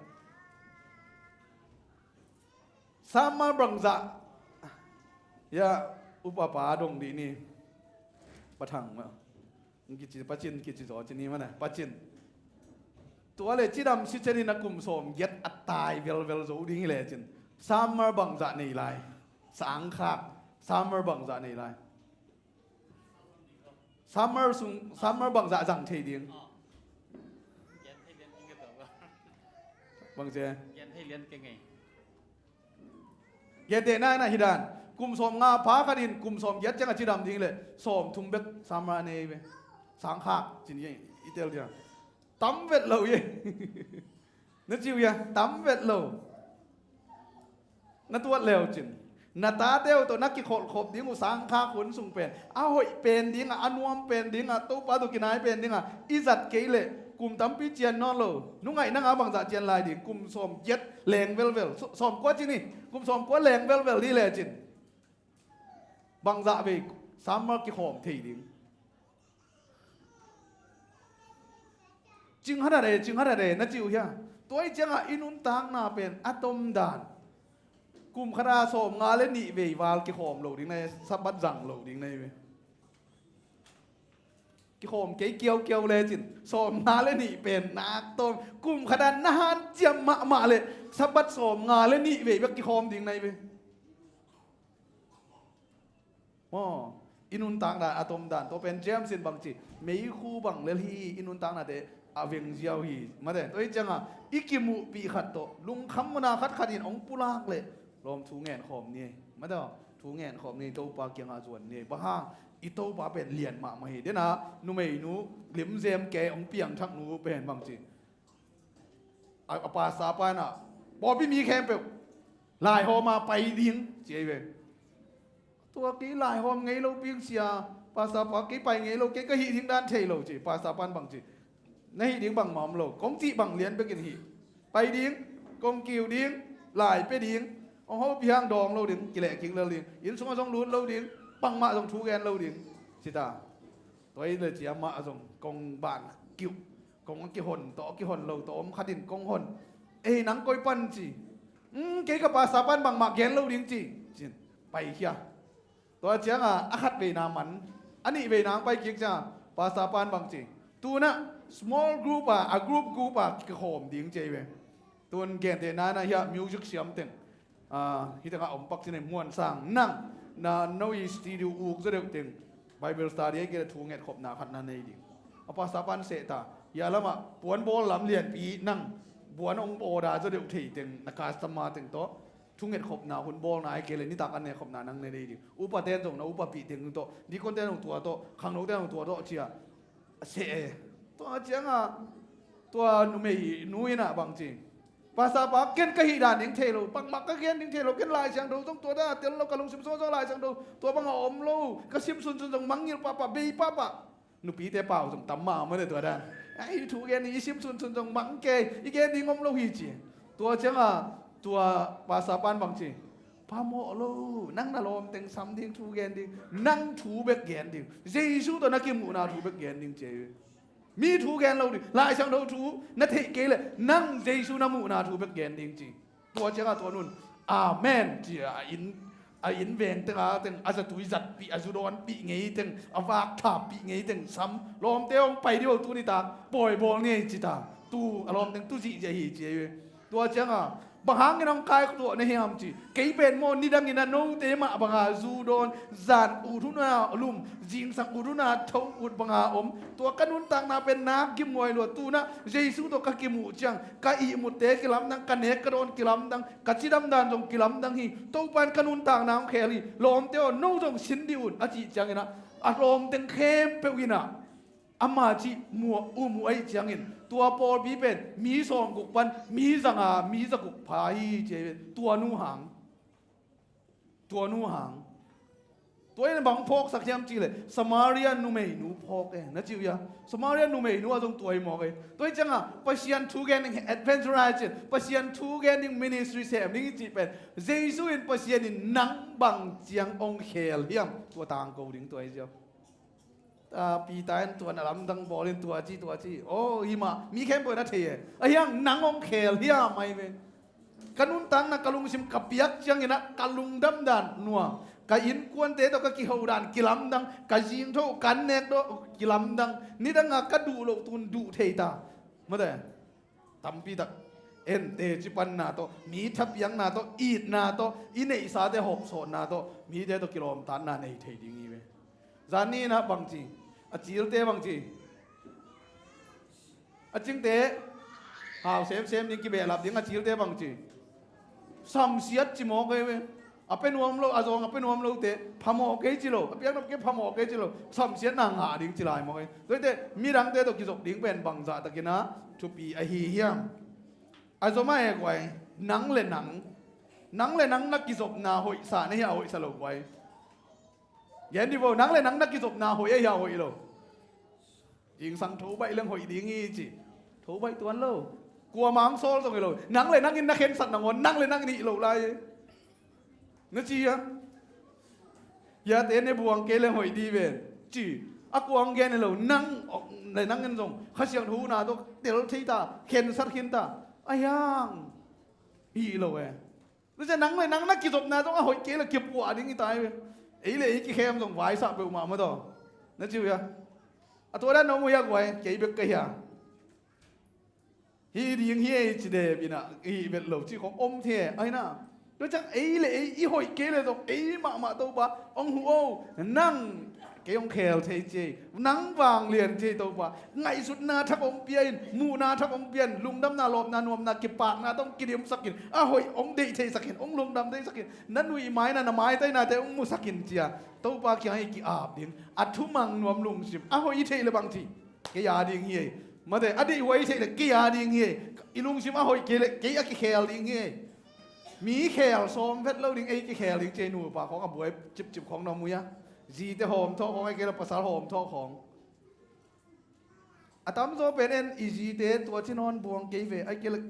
Samar bangzah ya upapa dong dih ni. Pathang ma kici pacin kici zaw cini mana pacin. Tua le cidam si cenin a kum sawm giat a tai velvel zo ding hi lecin. Samar bangzah nei lai. Sangkhak. Samar bangzah nei lai. Summer sung, summer bangzah zang thei ding. Bangzah. Gente na na hidan. Kum sawm nga pha khat in kum sawm giat ciang a cidam ding le sawm thum bek summer a nei ve. Sangkhak cin i tel dia. Tam vet lo ye. Na ciu ya tam vet lo. Na tuat leu cin. Na tate uh tawh na kikholhkhop ding uh sangkhak hun sung pen a hoih pen dingah, a nuam pen dingah, Topa tawh kinai pen dingah i zat kei leh kum tampi cian nawn lo. Nungaih nangah bangzah cian lai ding? Kum sawmgiat leng velvel, sawmkua ci ni, kum sawmkua leng velvel hi lecin bangzah vei summer kikhawm thei ding? Cing hadat e, cing hadat e na ci uh hia? Tua ih ciangah i nuntakna pen a tomdan. Kum khata sawmnga le nih vei val kikhawm lo ding na hi, Sabbath zang lo ding na hi ve. Kikhawm kei kiaukiau lecin sawmnga le nih pen nak tawm, kum khata na hanciam mahmah le Sabbath sawmnga le nih vei bek kikhawm ding na hi ve. Maw, i nuntakna a tomdan. Tua pen James in bangci, meikhu bang lel hi, i nuntaknate a vengziau hi. Mate, tua hi cianga i kimuhpih khat tawh lungkham muna khatkhat in hong pulak leh lawm thu ngen khawm ni. Mate, thu ngen khawm ni, Topa kiangah zuan ni. Bang hang, i Topa pen lian mahmah hi. Dena numeinu limzem ke hong piangthak nu pen bangci, a, a pastor pa in ah, pawlpi mi khempeuh laihawm a pai ding ci ei ve. Tua kei laihawm ngei lo ping sia, pastor pa kei pai ngei lo, kei ka hih ding dan thei lo ci. Pastor pa in bang ci, na hih ding bangmah om lo, kong cih bang lian bekin hih. Pai ding, kong kiu ding, lai pia ding, hong hopih hang dawng lo ding, kilehkik lel ding, inn sungah zong lut lo ding, bangmah zong thu gen lo ding ci ta. Tua hi le ci amah zong kong ban kiuh, kong a kihon tawh, a kihon lo tawh om khat in kong hon. Ei, nang koi pan ci. "Um, kei ka pastor pan bangmah gen lo ding ci," ci-in paikhia. Tua cianga a khat veina man, a nih veina ang paikik cianga pastor pan bang ci, "Tunah small group a, a group group a kikhawm ding," ci ei ve. Tun gentehna in ah hiah music siam teng, ah, hih tengah om pak cin ei, Muan Sang, nang na no i studio uk zaw deuh teng Bible study ei kei le thu ngetkhopna khat na nei ding. A pastor pan seh ta, hiah lamah puan bawl lam lianpi nang puan hong order zaw deuh thei teng na customer teng tawh thu ngetkhopna hun bawlna ei kei le nitak an ngetkhopna nang nei ding. Upaten zong na upapih teng tawh, deaconten zong tua tawh, khangnoten zong tua tawh ci-a a seh e. Tua cianga tua numeinu in ah bang ci, "Pastor pa, ken ka hih dan ding thei lo, bangmah ka gen ding thei lo, ken Lai Siangtho zong tua dan a tel lo, ka lungsim sungah zong Lai Siangtho tua bangah om lo, ka sim sunsun zong mangngilh pahpah, bei pahpah." Nupite pau zong tam mah om a le tua dan. "Ai, thu gen ding i sim sunsun zong mang kei, i gen ding om lo hi," ci. Tua cianga tua pastor pan bang ci, "Phamawh lo, nang na lawmteng sam ding, thu gen ding, nang thu bek gen ding, Jesu tawh na kimuhna thu bek gen ding," ci. "Mi thu gen lo ding, Lai Siangtho thu na theih kei le nang Jesu na muhna thu bek gen ding," ci. Tua cianga tua nun, "Amen," ci a, a inn, a inn veng teng a teng a zatui zatpih, a zu dawnpih ngei teng, a vak thappih ngei teng sam, "Lawmte hong pai dih o, tuni tak pawi bawl ngei," ci ta. Tu a lawmteng tu zihziah hi ci ei ve. Tua cianga, "Bang hangin hong kai tuah na hiam?" ci. "Kei pen maw, nidangin a note mah banga zu dawn, zan ut hun a lum, zingsang ut hun a tho ut banga om. Tua ka nuntakna pen nak gimhuai lua. Tunah Jesu tawh ka kimuh ciang ka ihmutte kilamdang, ka nek ka dawn kilamdang, ka cidam dan zong kilamdang hi. Topa in ka nuntakna hong khel hi. Lawmte aw, no zong sin dih un," a cih ciangin ah, a lawmteng khempeuh in ah ama cih muah, um uh ahih ciangin tua pawlpi pen mi sawmguk pan mi zanga, mi zaguk pha hi ci ei ve. Tua nu hang, tua nu hang. Tua in bang phawksak hiam cih leh Samaria numeinu phawk e, na ci uh hia? Samaria numeinu ah zong tua hi mawk e. Tua hi cianga Pasian thu gen ding adventure a cin, Pasian thu gen ding ministry sem ding i cih pen Jesu in, Pasian in nang bang ciang hong khel hiam, tua tangko ding tua hi ziau. Ah, Peter in tua na lamdang bawl in tua ci, tua ci. Aw, hi mah, mi khempeuh na thei e. Ahi hang nang hong khel hiam ahi ve. Ka nuntakna, ka lungsim ka piak ciangin ah ka lungdam dan nuam, ka innkuante tawh ka kiho dan kilamdang, ka zingtho, ka nek tawh kilamdang. Nidanga ka duh loh tun duh thei ta. Mate. Tampi tak en teci panna tawh, mi thapiakna tawh, itna tawh, i neihsate hawmsawhna tawh, mite tawh kilawmtatna nei thei ding hi ve. Zan ni in ah bang ci, a cilte bang ci, a cingte hau semsem ding, kibehlap ding, a cilte bang ci, samsiat ci mawk ei ve. A pia nuam lo, a zawng a pia nuam lote phamawh kei ci lo, a piaknop kei phamawh kei ci lo, samsiatna ngah ding ci lai mawk ei. Tuate midangte tawh kizop ding pen bangzah takin ah thupi ahi hiam? A zom a, e guai, nang le nang Nang le nang na kizopna hoihsa na hia, hoihsa lo guai? Gen di vo, nang le nang na kizopna hoih a hia, hoih lo? Zingsang tho baih leng hoih ding hi ci. Tho baih tuan lo. Kuamah ang sawl zong hi lo. Nang le nang in na khensat nangawn nang le nang in hih lo lai. Na ci a, hiate ne buang kei leng hoih di ven ci. A kuang gen hi lo, nang le nang in zong Kha Siangtho na tawh tel thei ta, khensat khin ta. A hiang hih lo e. Tua ciang nang le nang na kizopna zong a hoih kei le kipuah ding hi ta hi ve. Ei le ei kikhem zong vaisah peuhmah mah tawh. Na ci uh hia? A tua dan na om uh hia guai? Kei bek ka hia? Hih ding hi ei ci dep inah hih vet lo cih khong om thei ahi na. Tua ciang ei le ei i hoih kei le zong ei mahmah Topa hong huh o. Nang kei hong khel thei ci ei. Nang vanglian ci ei Topa. Ngaihsutna thak hong pia in, muhna thak hong pia in, lungdamna, lawpna, nuamna, kipakna tawh hong kidimsak in, a hoih hong deih theisak in, hong lungdam theisak in, na nuih maina, na maitainate hong musak in cia Topa kiang i ki-ap ding. A thumang nuam lungsim a hoih i theih le bang ci? Kei a ding hi ei. Mate, a deihhuai i theih le kei a ding hi ei. I lungsim a hoih kei le kei a kikhel ding hi ei. Mi khel sawm vet lo ding, ei kikhel ding ci ei. Nupa khawng a buai cipcip khawng na om uh hia? Zite hawmthawh khawng, ahih kei le pasal hawmthawh khawng. A tamzaw pen en i zite tua ci nawn buang kei ve, ahih kei le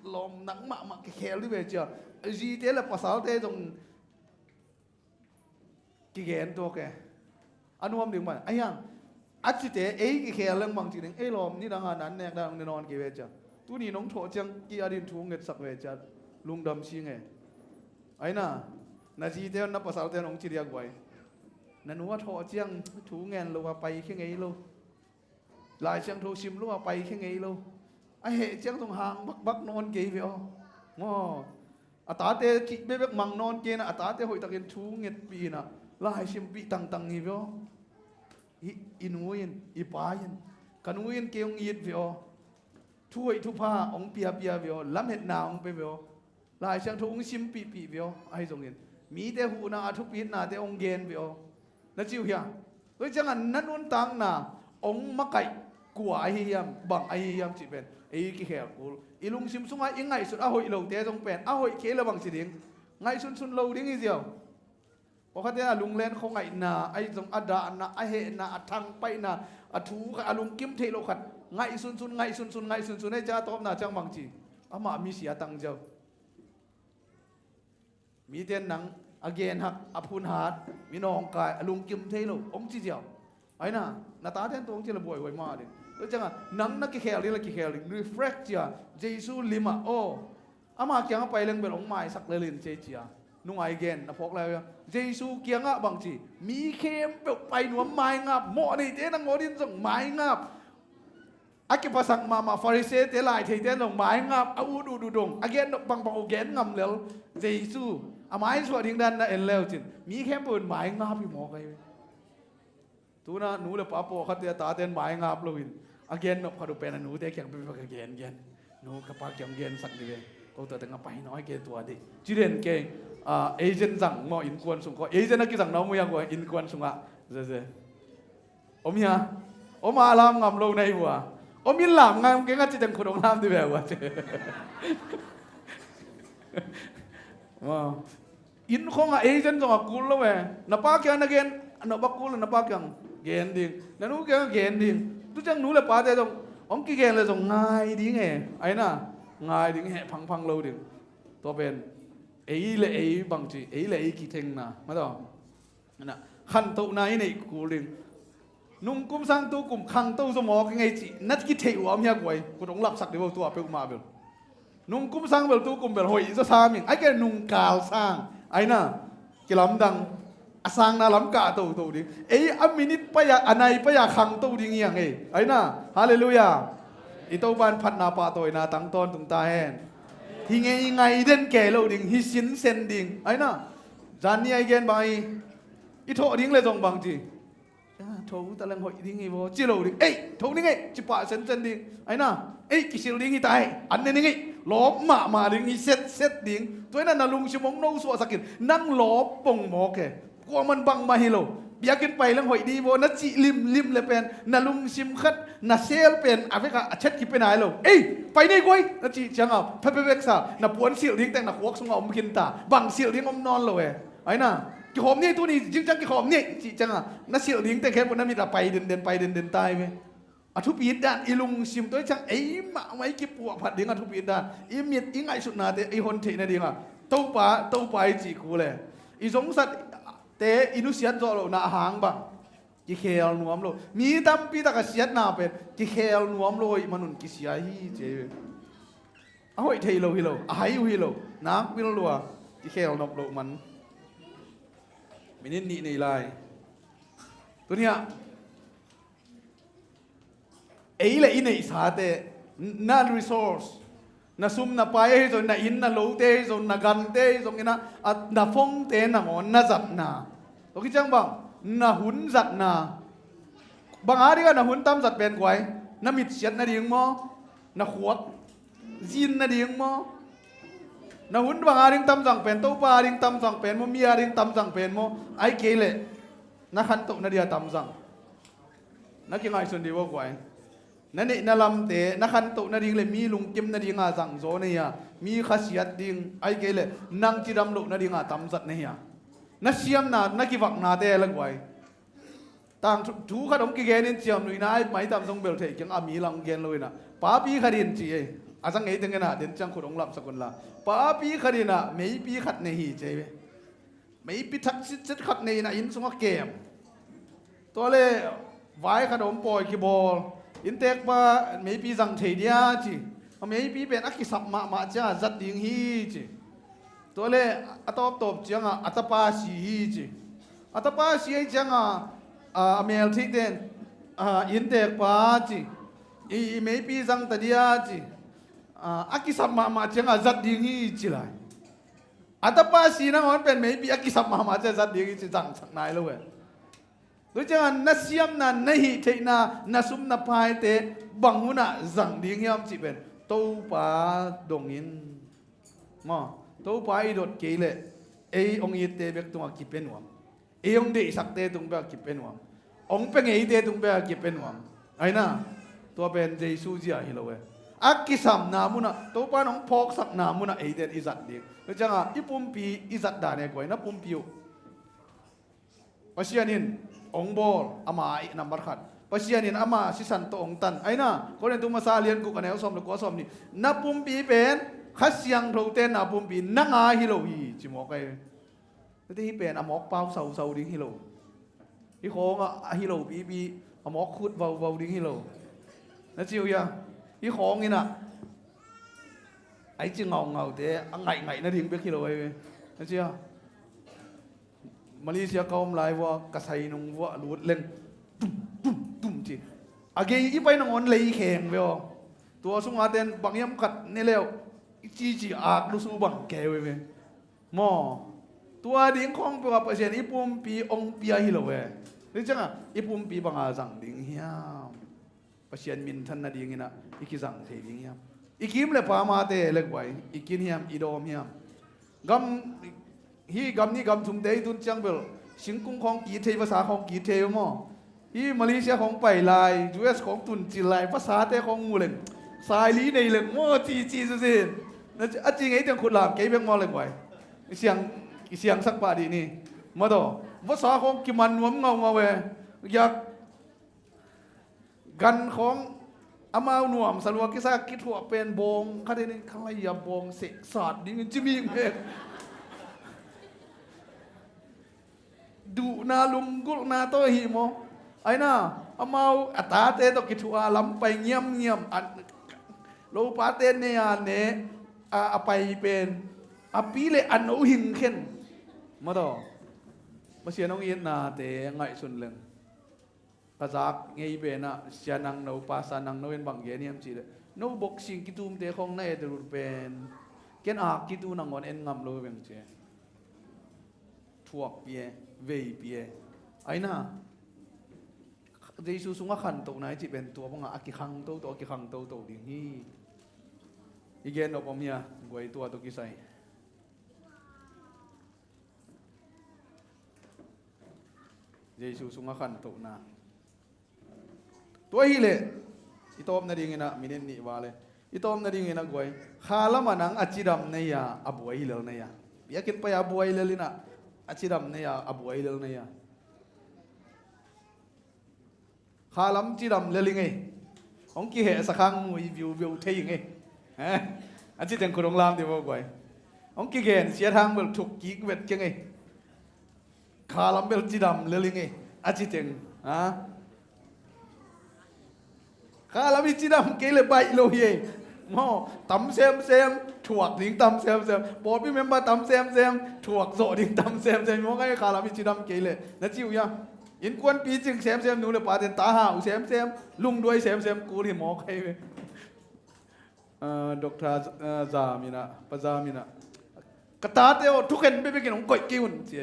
lawm nang mahmah kikhel dih ve cia. I zite le pasalte zong kigen tuak e. A nuam ding mah a hiang. A cite ei kikhel leng bang ci ding, ei lawm nidang a nan nek dan hong ne nawn kei ve cia. Tuni nong thawh ciang ki a din thu ngetsak ve cia. Lungdam sing e. Ahi na, na zite na pasalte hong ci diak guai. Na nu a thawh ciang thu ngen lo a pai khia ngei lo. Lai Siangtho sim lo a pai khia ngei lo. A heh ciang zong hang bakbak nawn kei ve aw. Maw. A tate cih bekbek mang nawn kei na, a tate hoihtakin thu ngetpih inah lai simpih tangtang hi ve aw. I, i nu in, i pa in, ka nu in kei hong it ve aw. Thu hoih thupha hong piapia ve aw. Lamhetna hong pia ve aw. Lai Siangtho hong simpihpih ve aw. Ahi zongin mite huhna a thupitnate hong gen ve aw. Na ci uh hia? Tua ciangah na nuntakna hong makaih kua ahi hiam, bang ahi hiam cih pen ei kikhel kul. I lungsim sungah i ngaihsut a hoih lote zong pen a hoih kei le bang ci ding? Ngaihsunsun lo ding hi ziau. Pawlkhatte a lunglen khuangaihna, ahi zong a dahna, a hehna, a thangpaihna, a thu khat, a lungkim theih loh khat ngaihsunsun, ngaihsunsun, ngaihsunsun, ei cia a tawpna ciang bang ci? Amah misia tang ziau. Mite in nang a genhak, a phunhat, mi nawngkai, a lungkim thei lo hong ci ziau. Ahi na, na tate in tua hong ci le buaihuai mah ding. Tua ciangah nang na kikhel ding le kikhel ding. Reflect cia, Jesu limah aw. Ama kiangah pai leng bel hong maisak lel in ci ei cia. Nungai gen na phawk lai uh hia? Jesu kiangah bang ci? Mi khempeuh pai nuam, maingap, mawh neite nangawn in zong maingap. A kiphasak mahmah Farisee-te, laitheite in zong maingap, a ut ut uh dong, a gen nop bangbang uh gen ngam lel. Jesu a maisuah ding dan na en le uh cin mi khempeuh in maingap hi mawk ahi ve. Tuna nu le pa pawlkhatte a tate in maingap loin a gen nop khat uh pen a nute kiang peuhpeuh ka gengen. Nu, ka pa kiang gensak ni ve. Ko tua teng a pai nawi kei tua dih. Ci den kei, ah, agent zang maw innkuan sung ko. Agent a kizang na om uh hia ko innkuan sungah. Zeze. Om hia? Om a lam ngam lo na hi uh a. Om in lam ngam kei nga ci teng khut hong lam di ve uh a ci. Wow. Inn khawngah agent zong a kul lo e. Na pa kiang na gen, na pa kul, na pa kiang gen ding. Na nu kiang gen ding. Tu ciang nu le pate zong hong kigen le zong ngai ding e. Ahi na, ngai ding, heh phangphang lo ding. Tua pen ei le ei bangci, ei le ei kithengna. Mataw. Khantohna i neih kul ding. Nungkum sang tukum khangto zaw mawk i ngei cih na kitheih uh a om hia guai? Khut hong lapsak dih vo tua peuhmah bel. Nungkum sang bel tukum bel hoih zaw sam ing. Ai kei nungkal sang. Ai na, kilamdang. A sangna lam kah toto ding. Ei a minit pai-a, a nai pai-a khangto ding hi a ngei. Ai na, halleluiah. I Topa in phatna pahtawina tang tawntung ta hen. Hi ngei ngai den kei lo ding, hi sinsen ding. Ai na, zan ni ai gen bang i, i thawh ding le zong bang ci. Ah, tho ta leng hoih ding hi vaw, ci lo ding. Ei, tho ding ei, ci pah sensen ding. Ai na, ei, kisil ding hi ta ei, an ne ding ei, lawp mahmah ding hi setset ding. Tua hi na na lungsim hong no suahsak in, nang lawp pong mawk e. Kuaman bangmah hi lo. Biakinn pai leng hoih dih vaw na cih limlim le pen na lungsim khat na sel pen a vekah a chet kipia nai lo. Ei, pai nei guai na cih ciangah phepheveksa na puan silh ding teng na khuak sungah om khinta. Bang silh ding om nawn lo e. Aina, kikhawm ni tuni zing ciang kikhawm ni cih ciangah na silh ding teng khempeuh na mit ah pai denden pai denden tai ve. A thupit dan i lungsim tua i ciang ei mahmah i kipuahphat ding a thupit dan i mit i ngaihsutnate i hon theih nadingah Topa, Topa i cih kul e. I zongsatte i nusiat zawh lohna a hang bang kikhel nuam lo. Mi tampi tak a siatna pen kikhel nuam lo ih manun kisia hi ci. A hoih thei lo hi lo, a hai uh hi lo, nak vil lua kikhel nop loh man. Minit nih nei lai. Tuniah ei le i neihsate, na resource, na sum na pai ahi zong, na inn na lote ahi zong, na gante ahi zong inah, a, na phongte nangawn na zatna. Tua kiciang bang, na hun zatna. Bang a dingah na hun tam zat pen guai, na mitsiat nading maw, na khuak zin nading maw? Na hun bang a ding tam zang pen, Topa a ding tam zang pen maw, mi a ding tam zang pen maw? Ai kei leh na khantoh nadia tam zang. Na kingaihsun dih vawk uai. Na neih na lamte na khantoh nading le mi lungkim nadinga zangzaw na hia? Mi khasiat ding ai kei le nang cidam loh nadinga tamzat na hia? Na siamna na kivaknate lak uai. Tang thu, thu khat hong kigen in ciam nuihna ai maitam zong bel theih kiang a mi lang gen lo inah papi khat in ci ei. A zang ei teng inah den ciang khut hong lamsak unla papi khat inah meipi khat nei hi ci ei. Meipi thak sitset khat nei inah inn sungah kem. Tua le vai khat om pawi kibawl. Inntekpa meipi zang thei dia ci. A meipi pen a kisap mahmah ciangah zat ding hi ci. Tua le a tawptawp ciangah a tapa si hi ci. A tapa si ahi ciangah a, a meltheihten a, inntekpa ci. I, i meipi zang ta dia ci. A, a kisap mahmah ciangah zat ding hi ci lai. A tapa si nangawn pen meipi a kisap mahmah ciah zat ding i ci zangsak nai lo e. Tua ciangah na siamna na hih theihna na sum na paite bang hunah zang ding hiam cih pen Topa dongin maw? Topa i dot kei leh ei hong itte bek tungah kipia nuam. Ei hong deihsakte tung bek a kipia nuam. Hong pia ngeite tung bek a kipia nuam. Aina, tua pen Jesu zia hi lo e. A kisamna munah Topa in hong phawksakna munah eite in i zat ding. Tua ciangah i pumpi i zat dan e kuai na pumpi uh. Pasian in hong bawl ama i nambat khat. Pasian in ama sisan tawh hong tan. Aina, Korintu masa lian guk a neu sawm le kua sawm nih. Na pumpi pen Kha Siangtho tenna pumpi nang a hi lo hi ci mawk ai. Tua teh hih pen a mawk pau sausau ding hi lo. Hih khawngah a hi lo pipi a mawk khut vauvau ding hi lo. Na ci uh hia? Hih khawng inah ai ci ngaungaute a ngaihngaih nading bek hi lo ai ve. Na ci a Malaysia ka om lai vua ka sai nung vua a lut leng tum tum tum ci. A gei i pai nangawn lei kheng ve aw. Tua sungah ten bang hiam khat ne leuh i cici ak lusu bang keu ve. Maw, tua ding khawng peuhah Pasian i pumpi hong pia hi lo e. Tua ciangah i pumpi banga zang ding hiam? Pasian minthan nadinginah i kizang thei ding hiam? I kim le pamate le guai i kin hiam, i dawm hiam? Gam, hih gam nih gam thumte i tun ciang bel singkung khawng ki thei, vasa khawng ki thei maw? Hih Malaysia khawng pai lai, U S khawng tun cil lai, vasate khawng mu leng, saili nei leng maw, ci ci susin. A ci ngei tiang khut lam kei bek maw leng vai. I siang, i siangsak pah dih ni. Mataw, vasa khawng kiman nuam ngaungau e. Yak gan khawng amau nuam salua kisa kithuah pen bawng khatin in khalai a bawng seh sat dingin cimik mek. Duhna lunggulhna tawh ahi maw? Aina, amau a tate tawh kithuah a lam pai ngiamngiam, a lopate ne a ne a, a pai pen a pi le a no hing khen. Mataw, Pasian hong itnate ngaihsun leng. Ka zak ngei penah sia nangno, pasa nangno in bang gen hiam cihleh, no boxing kitumte khawng na et rut pen ken ak kitu nangawn en ngam lo veng ci. Thuakpi e, veipi e. Aina, Jesu sungah khantohna i cih pen tua bangah a kikhang toto, a kikhang toto ding hi. I gen nop om hia, guai tua tawh kisai. Jesu sungah khantohna. Tua hileh i tawpna dinginah minit nih vale. I tawpna dinginah guai, khalam ah nang a cidam nei a, a buai hilel nei a. Biakinn pai a buai lel inah a cidam nei a, a buai hilel nei a. Khalam cidam lel i ngei. Hong kihehsa khang ngui viuviu thei i ngei. A citeng khut hong lam dih vo guai. Hong kigen siat hang bel thuk kik vet kei ngei. Khalam bel cidam lel i ngei a citeng. Khalam i cidam kei le baih lo hi ei. Maw, tam semsem, thuak ding tam semsem. Pawlpi member tam semsem, thuak zawh ding tam semsem. Maw, ngai khalam i cidam kei le na ci uh ia. Innkuanpi cing semsem, nu le pa ten ta hau semsem, lungduai semsem kul hi mawk hi ve. Doctor Zam inah, Pa Zam inah, ka tate aw, thukhen bekbekin hong koih kei un ci.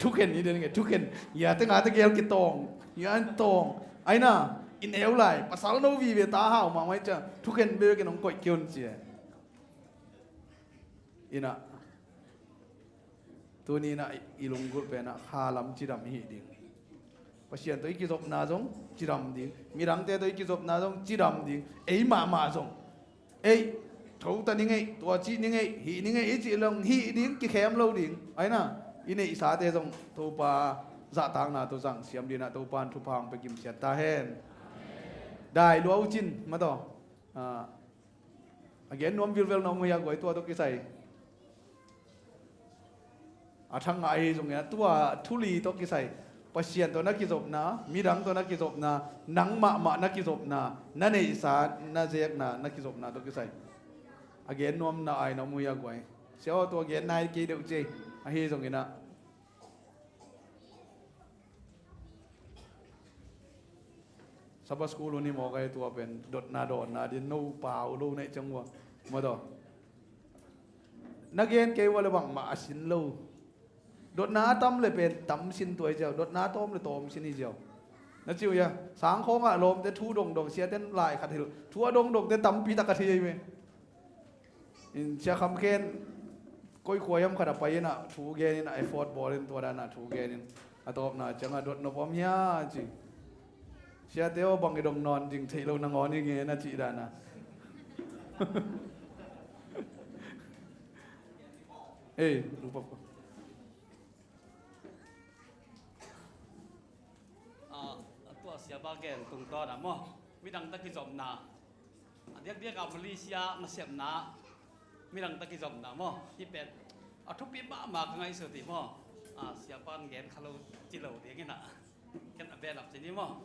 Thukhen hi den nge, thukhen. Ia te nga te gel kitawng, ia an tawng. Aina in eu lai, pasal no vive ta hau mahmah i cia, thukhen bekbekin hong koih kei un ci. Inah Tuni inah i lunggulh penah khalam cidam i hih ding. Pasian tawh i kizopna zong cidam ding. Midangte tawh i kizopna zong cidam ding. Ei mahmah zong, ei, thota ni ngei, tua cih ni ngei, hih ni ngei i cih long hih ding, kikhem lo ding. Aina i neihsate zong Topa zahtakna tawh zangsiam dinah Topa in thupha hong pia kimsiat ta hen. Dai lua uh cin mataw. A gen nuam vilvel nuam uh hia guai, tua tawh kisai a thang ngah ahi zongin a tua thuli tawh kisai, Pasian tawh na kizopna, midang tawh na kizopna, nang mahmah na kizopna, na neihsa na zekna na kizopna tawh kisai a gen nuamna ai na om uh hia guai. Sia aw, tua gen nai kei deuh ci ei. Ahi zonginah Sabbath school uh ni mawk ahi, tua pen dotna dawnna din no pau lo neih ciang uh a mataw. Na gen kei uh a le bangmah a sin lo. Dotna a tam le pen tam sin tuai ziau, dotna a tawm le tawm sin hi ziau. Na ci uh ia, sangkhawngah lawmte thu dongdong, siaten lai khat hilh, thu a dongdongte tampi tak a thei ahi ve. In Sia Kham Khen koi khua hiam khat a pai inah thu gen inah effort bawl in, tua danah thu gen in a tawpna ciangah dot nop om hia ci. Siate aw, bang i dong nawn ding theih lo nangawn i ngen a cih danah. Ei, lupap ko. A tua siapa gen tungtawn ah maw, midang ta kizopna. A diakdiak ah Malaysia nasepna, midang ta kizopna maw, hih pen a thupi mahmah ka ngaihsut hi maw. A siapa in gen kha lo ci lo ding inah, ken a behlap ci ni maw.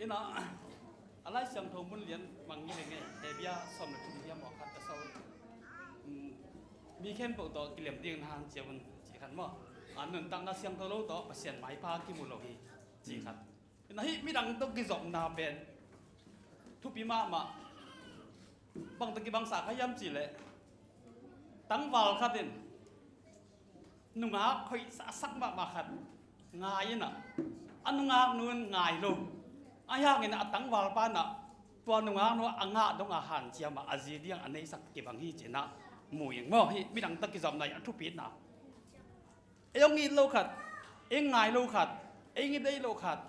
Inah a Lai Siangtho mun lian mang hi leng e, Hebia sawm le thum hiam maw khat a sau. Mi khempeuh tawh kilem ding na hanciam un ci khat maw. A nuntakna siangtho lo tawh Pasian maipha kimu lo hi ci khat. Inah hih midang tawh kizopna pen thupi mahmah. Bang tawh kibangsa kha hiam cihleh, tangval khat in nungak hoih sahsak mahmah khat ngai inah, a nungak nu in ngai lo. Ahi hangin a tangval pa inah tua nungak nu a ngah dongah hanciam ah a zi diang a neisak kibang hi ci inah mu ing maw. Hih midang tawh kizopna hi a thupitna. Ei hong it lo khat, ei ngai lo khat, ei ngi deih lo khat,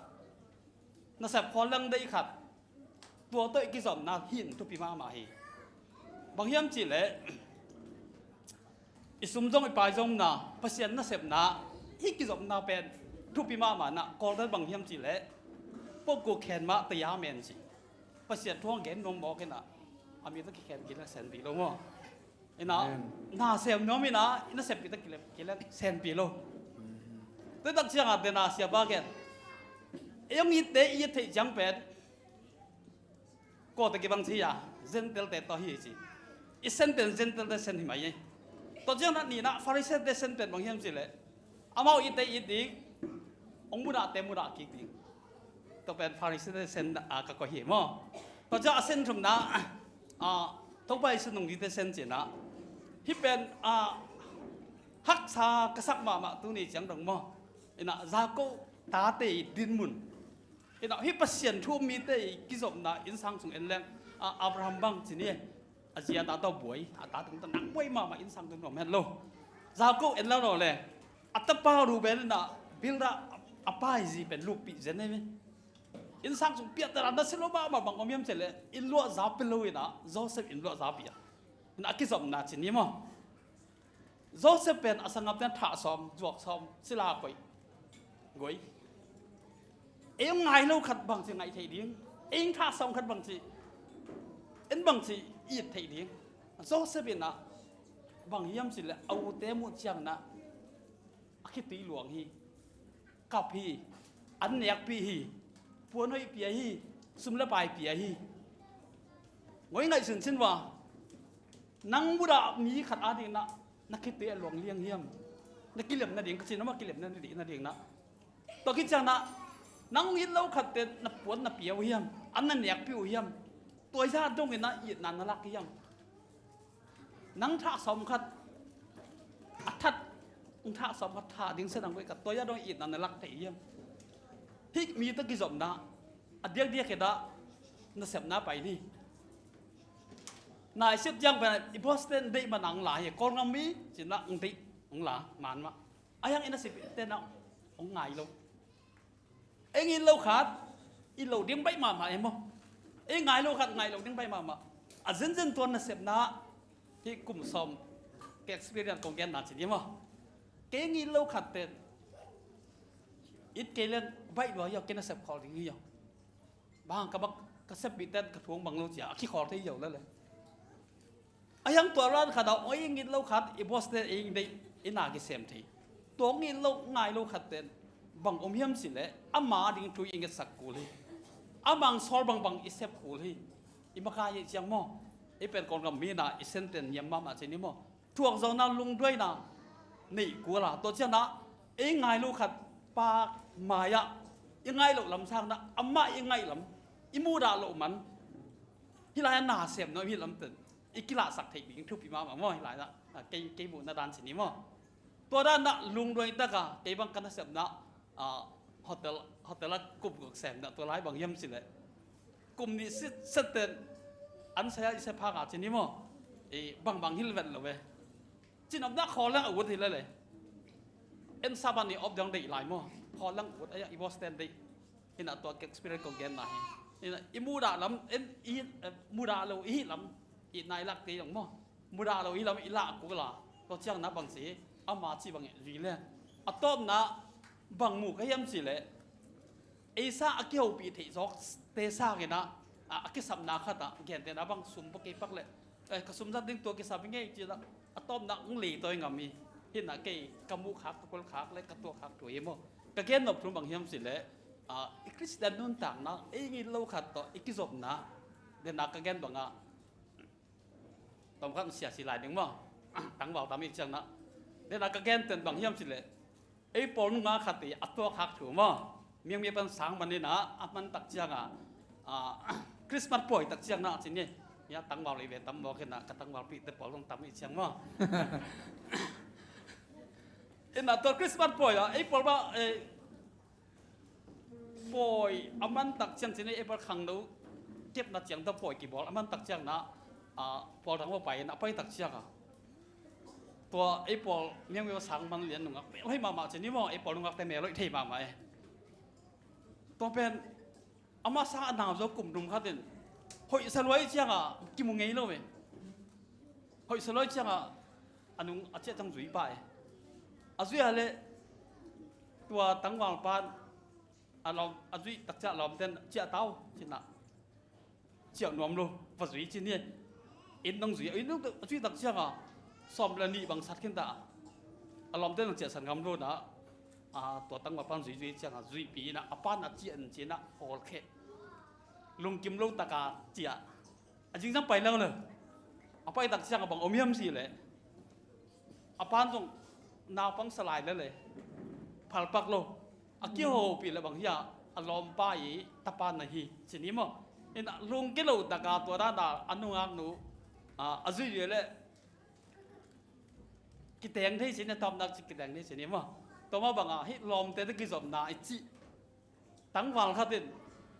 nasep khawl leng deih khat, tua tawh i kizopna hi in thupi mahmah hi. Bang hiam cihleh, i sum zong i pai zongna, Pasian nasepna, hih kizopna pen thupi mahmah inah, Kawltel bang hiam cihleh, pokku khen mah taya men ci. Pasian thu hong gen nuam mawk inah a mi tawh kikhen kilek senpi lo maw. Inah na sem nuam inah i nasep pi ta kilem kilem senpi lo. Tua tak ciangah dena siapa gen, ei hong itte i it theih ciang pen kawte kibang ci a, Gentile-te tawh hi ci. I sen pen Gentile-te sen hi mai ei. Tua ciangah ninah Pharisee-te sen pen bang hiam cihleh, amau itte it ding, hong mudah te mudah kik ding. Tua pen Pharisee-te sen a ka koih hi maw. Tua ciang a sen thumna, a Topa Jesu nungzuite sen cinah, hih pen a haksa ka sak mahmah tuni ciang dong maw. Inah Jakob tate i dinmun, inah hih Pasian thu um mite i kizopna innsang sung en leng, a Abraham bang ci ni. A zi a ta tawh buai, a ta tungta nang buai mahmah, innsang tungta nuam het lo. Jakob en lo lo le, a tapa Reuben inah build up, a pa hi zi pen lukpih zen ei ve. Innsang sung piahtana na si lo mahmah bang om hiam cih leh inn luahza pia lo inah Joseph inn luahza pia. Inah a kizopna ci ni maw? Joseph pen a sangapte thah sawm, zuak sawm, sila koih, goi. Ei hong ngai lo khat bangci ngaih theih ding, ei hong thah sawm khat bangci, en bangci it theih ding. Joseph inah bang hiam cih leh a ute muh cianginah a khitui luang hi, kap hi, an nekpih hi, puan hoih pia hi, sum le pai pia hi. Ngoi ngaih cincin va, nang mudah mi khat adinginah na khitui a luang liang hiam? Na kilem nading ka cin ama kilem nading nadinginah. Tua khit cianginah nang it lo khatte na puan na pia uh hiam? An na nekpih uh hiam? Tua ya donginah itna na lak hiam? Nang thah sawm khat a that, nang thah sawm khat thah ding se nang koih khat tua ya dong itna na lak thei hiam? Hih mi tawh kizopna a diakdiak khitah nasepna pai ni. Naisiat ciang pen i boss ten deih man ang la hi, Kawlgam mi cinah ang deih ang la man mah. A hiang i nasep tenah ang ngai lo. Ei ngit lo khat it lo ding baih mahmah e maw? Ei ngai lo khat ngai lo ding baih mahmah. A zenzen tua nasepna hih kum sawm ka experience kong genna ci ni maw? Kei ngit lo khat ten it kei leng baih lua hi aw, kei nasep khawl ding hi aw. Bang ka bak ka seppih ten ka thuang bang lo cia a kikhawl thei hi aw lele. A hiang tua ran khat a oi ngit lo khat i boss te i deih i na kisem thei. Tua ngit lo ngai lo khat ten bang om hiam cih leh ama ding thu i ngetsak kul hi. Amang sawl bangbang i sep kul hi. I makai hi ciang maw? I pen Kawlgam mi na i senten niam mahmah ci ni maw? Thuak zona lungduaina neih kul a, tua cianah ei ngai lo khat pa mai-ah i ngai loh lam sanginah amah i ngaih lam i mudah loh man. Hih lai-ah na sem no hih lam ten i kilahsak theih ding thupi mahmah maw? Hih lai-ah kei, kei muhna dan ci ni maw? Tua danah lungduai taka kei bang ka nasepna, ah, hotel, hotel a kum guk semna tua lai bang hiam cih leh kum nih sit seten an saya i se phak a ci ni maw? I bangbang hil vet lo ve. Cinopna khawl leng a ut hi lele. En sap a ni op dong deih lai maw? Khawl leng ut a i boss ten deih. Inah tua ka experience kong genna hi. Inah i mudah lam en i, eh, mudah lo i hih lam i nai lak kei dong maw? Mudah lo i hih lam i lah kul a. Tua cianginah bang ci ama ci bang zui le. A tawpna bang mu ka hiam cih leh ei sa a kihopih theih zawkte sanginah a, a kisapna khatah gentehna bang sum pua kei pak leh, eh, ka sum zat ding tua kisap i ngei cinah a tawpna ng leitawi ngam hi. Hinah kei ka muh khak ka kol khak le ka tuak khak thu hi maw? Ka gen nop thu bang hiam cih leh, ah, i Khristian nuntakna ei ngit lo khat tawh i kizopna dena ka gen bangah Tom khat sia si lai ding maw? Tangval tam i ciang na. Dena ka gen ten bang hiam cih leh ei pawl nunga khat i a tuak hak thu maw? Miang mi pan sang man ina a man tak cianga, a, Christmas pawi tak ciang na cin ni. Ya tangval i ve tam maw kena ka tangval pi te pawl nung tam i ciang maw? Ina tua Christmas pawi a ei pawl ba, eh, pawi a man tak ciang cin ei pawl khangno kepna ciang tawh pawi kibawl a man tak ciang na, a, pawl thang maw pai na pai tak ciang a. Tua ei pawl miang mi sang man lian nungak mel hoi mahmah cin ni maw ei pawl nungak te mel hoi thei mahmah e. Tua pen ama sang a nau zo kum num khat in hoih sa luai ciang a kimu ngei lo e. Hoih sa luai ciang a a nung a ciah tang zui pa e. A zui a le tua tangval pan a lawm a zui tak ciah lawm ten ciah tau cin a ciah nuam lo va zui cin hi. In nong zui in nong a zui tak ciang a sawm le nih bang sat khin ta a lawm ten nong ciah san ngam lo na a tua tangval pan zui zui ciang a zui pi na a pan a ciah in cin a hawl khe lungkim lo tak a ciah. A zingzang pai lo le a pai tak ciang a bang om hiam si le a pan zong naupang salai le le phalpak lo a kihopih le bang hi a a lawmpa i tapa na hi cin hi maw? In a lungke lo tak a tua dan a a nungak nu a zui le kiteng thei cin a tawpnak ci kiteng thei cin hi maw? Tua mah bang a hih lawmte te kizopna i cih tangval khat in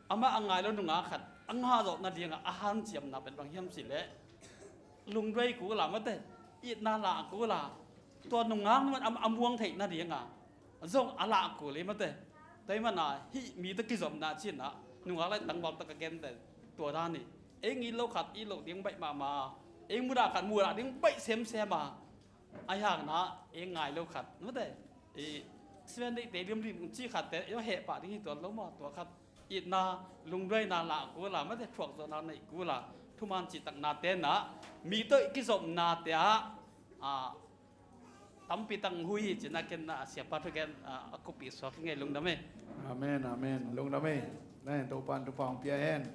amah a ngai lo nungak khat a ngah zawh nading a a hanciamna pen bang hiam si le lungduai kul a mate itna lah kul a tua nungak nu a muang theih nading a zong a lah kul hi mate. Tua ahih manin ah, hih mi tawh kizopna ci-in ah, nungak lai tangval tawh ka gen den tua dan hi. Ei it loh khat it loh ding baih mahmah a, ei mudah khat mudah ding baih semsem a, ahih hangin ah, ei ngai loh khat, mate, i, Seven Day te limlim ci khat te, ei heh pah ding hi tuan lo maw, tua khat itna, lungduaina lah kul a, mate, thuakzawhna neih kul a, thuman cihtakna te in ah, mi tawh kizopna te ah, a, tampi tak hui hi ci-in ah ken ah, siapa thugen ah, a kupi suak hi ing ei, lungdam ei. Amen, amen. Lungdam ei. Na hen Topa'n thupha hong pia hen.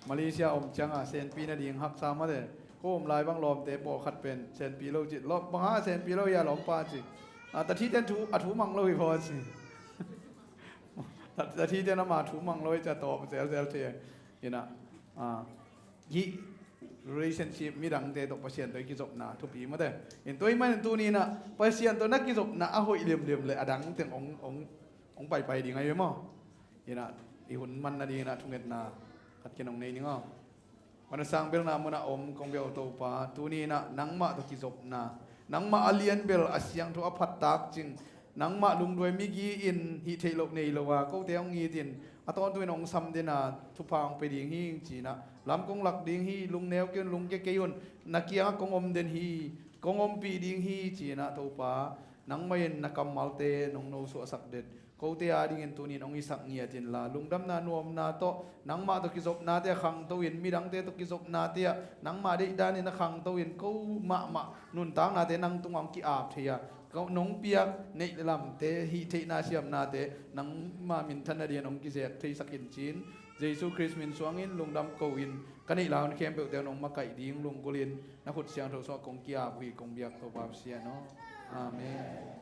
Malaysia om ciangin senpi nading haksa mate. Ko om lai bang lawmte pawlkhat pen senpi lo ci. Lawm bang hang senpi lo hia lawmpa ci. Ah, tathite in thu, a thu mang lo hi vaw ci. Ta, tathite in ama thu mang lo hi ci a tawp zelzel thei. Ina. Ah. Hih relationship midangte tawh Pasian tawh i kizopna thupi mate. In tua ahih manin tuni-in ah Pasian tawh na kizopna a hoih limlim leh a dang teng hong, hong, hong paipai ding ahi ve maw. Ina, i hun man nadingin ah thungetna khat ken hong nei ning aw. Mana sang belna munah om kong bia uh Topa, tuni-in ah nangmah tawh kizopna, nangmah a lianbel a siangtho a phattak cing, nangmah lungduai migi in hih theih loh nei lo a, kote hong it in a tawntung in hong sam den a, thupha hong pia ding hi ing ci-in ah, lam kong lak ding hi, lungneu kei un, lungkia kei un, na kiangah kong om den hi, kong ompih ding hi ci-in ah Topa, nangmah in na kammalte nong nosuahsak den. Kote adingin tuni-in hong hisak ngiat inla, lungdamna nuamna tawh, nangmah tawh kizopnate ah khangto in, midangte tawh kizopnate ah nangmah deihdan in a khangto in, ko mahmah nuntaknate nang tungah hong ki-ap thei a, ko nong piak neih le lamte, hih theihna siamnate nangmah minthan nadingin hong kizek theisak in ci-in, Jesu Khrist min suangin lungdam ko-in, ka neih lai hun khempeuhte nong makaih ding lunggulhin, na khut siangtho sungah kong ki-ap uh hi, kong biak Topa Pasian aw. Amen.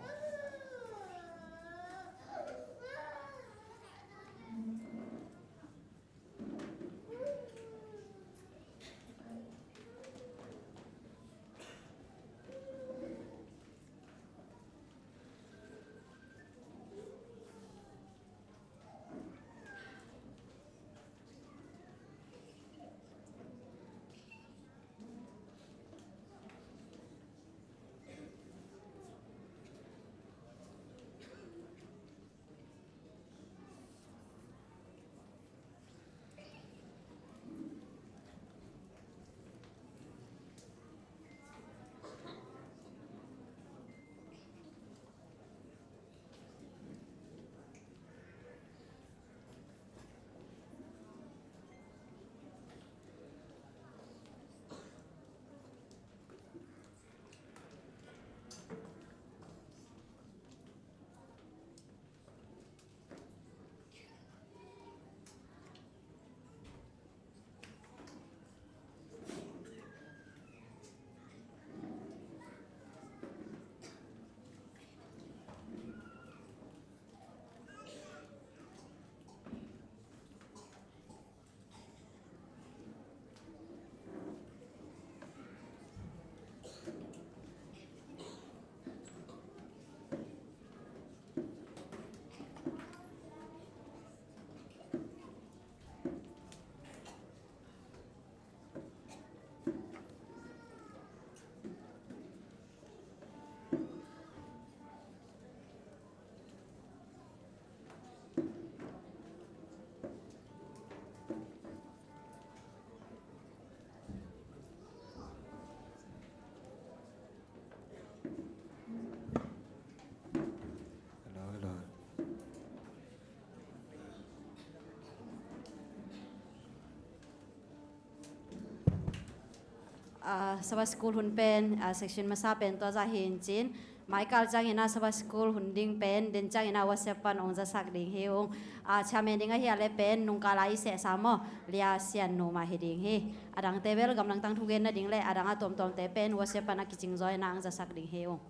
Ah, Sabbath School hun pen, ah, section masa pen tua zah hi in cin. Mai kal ciangin ah Sabbath School hun ding pen, den ciangin ah worship pan ong zasak ding hi ung. Ah, chairman ding ahih leh pen, nungkal a i sehsa maw, Lia Sian Nu mah hi ding hi. A dangte bel, gamdang tangthu genna ding leh, a dang a tuamtuamte pen, worship pan a kicing zaw in ah ong zasak ding hi ung.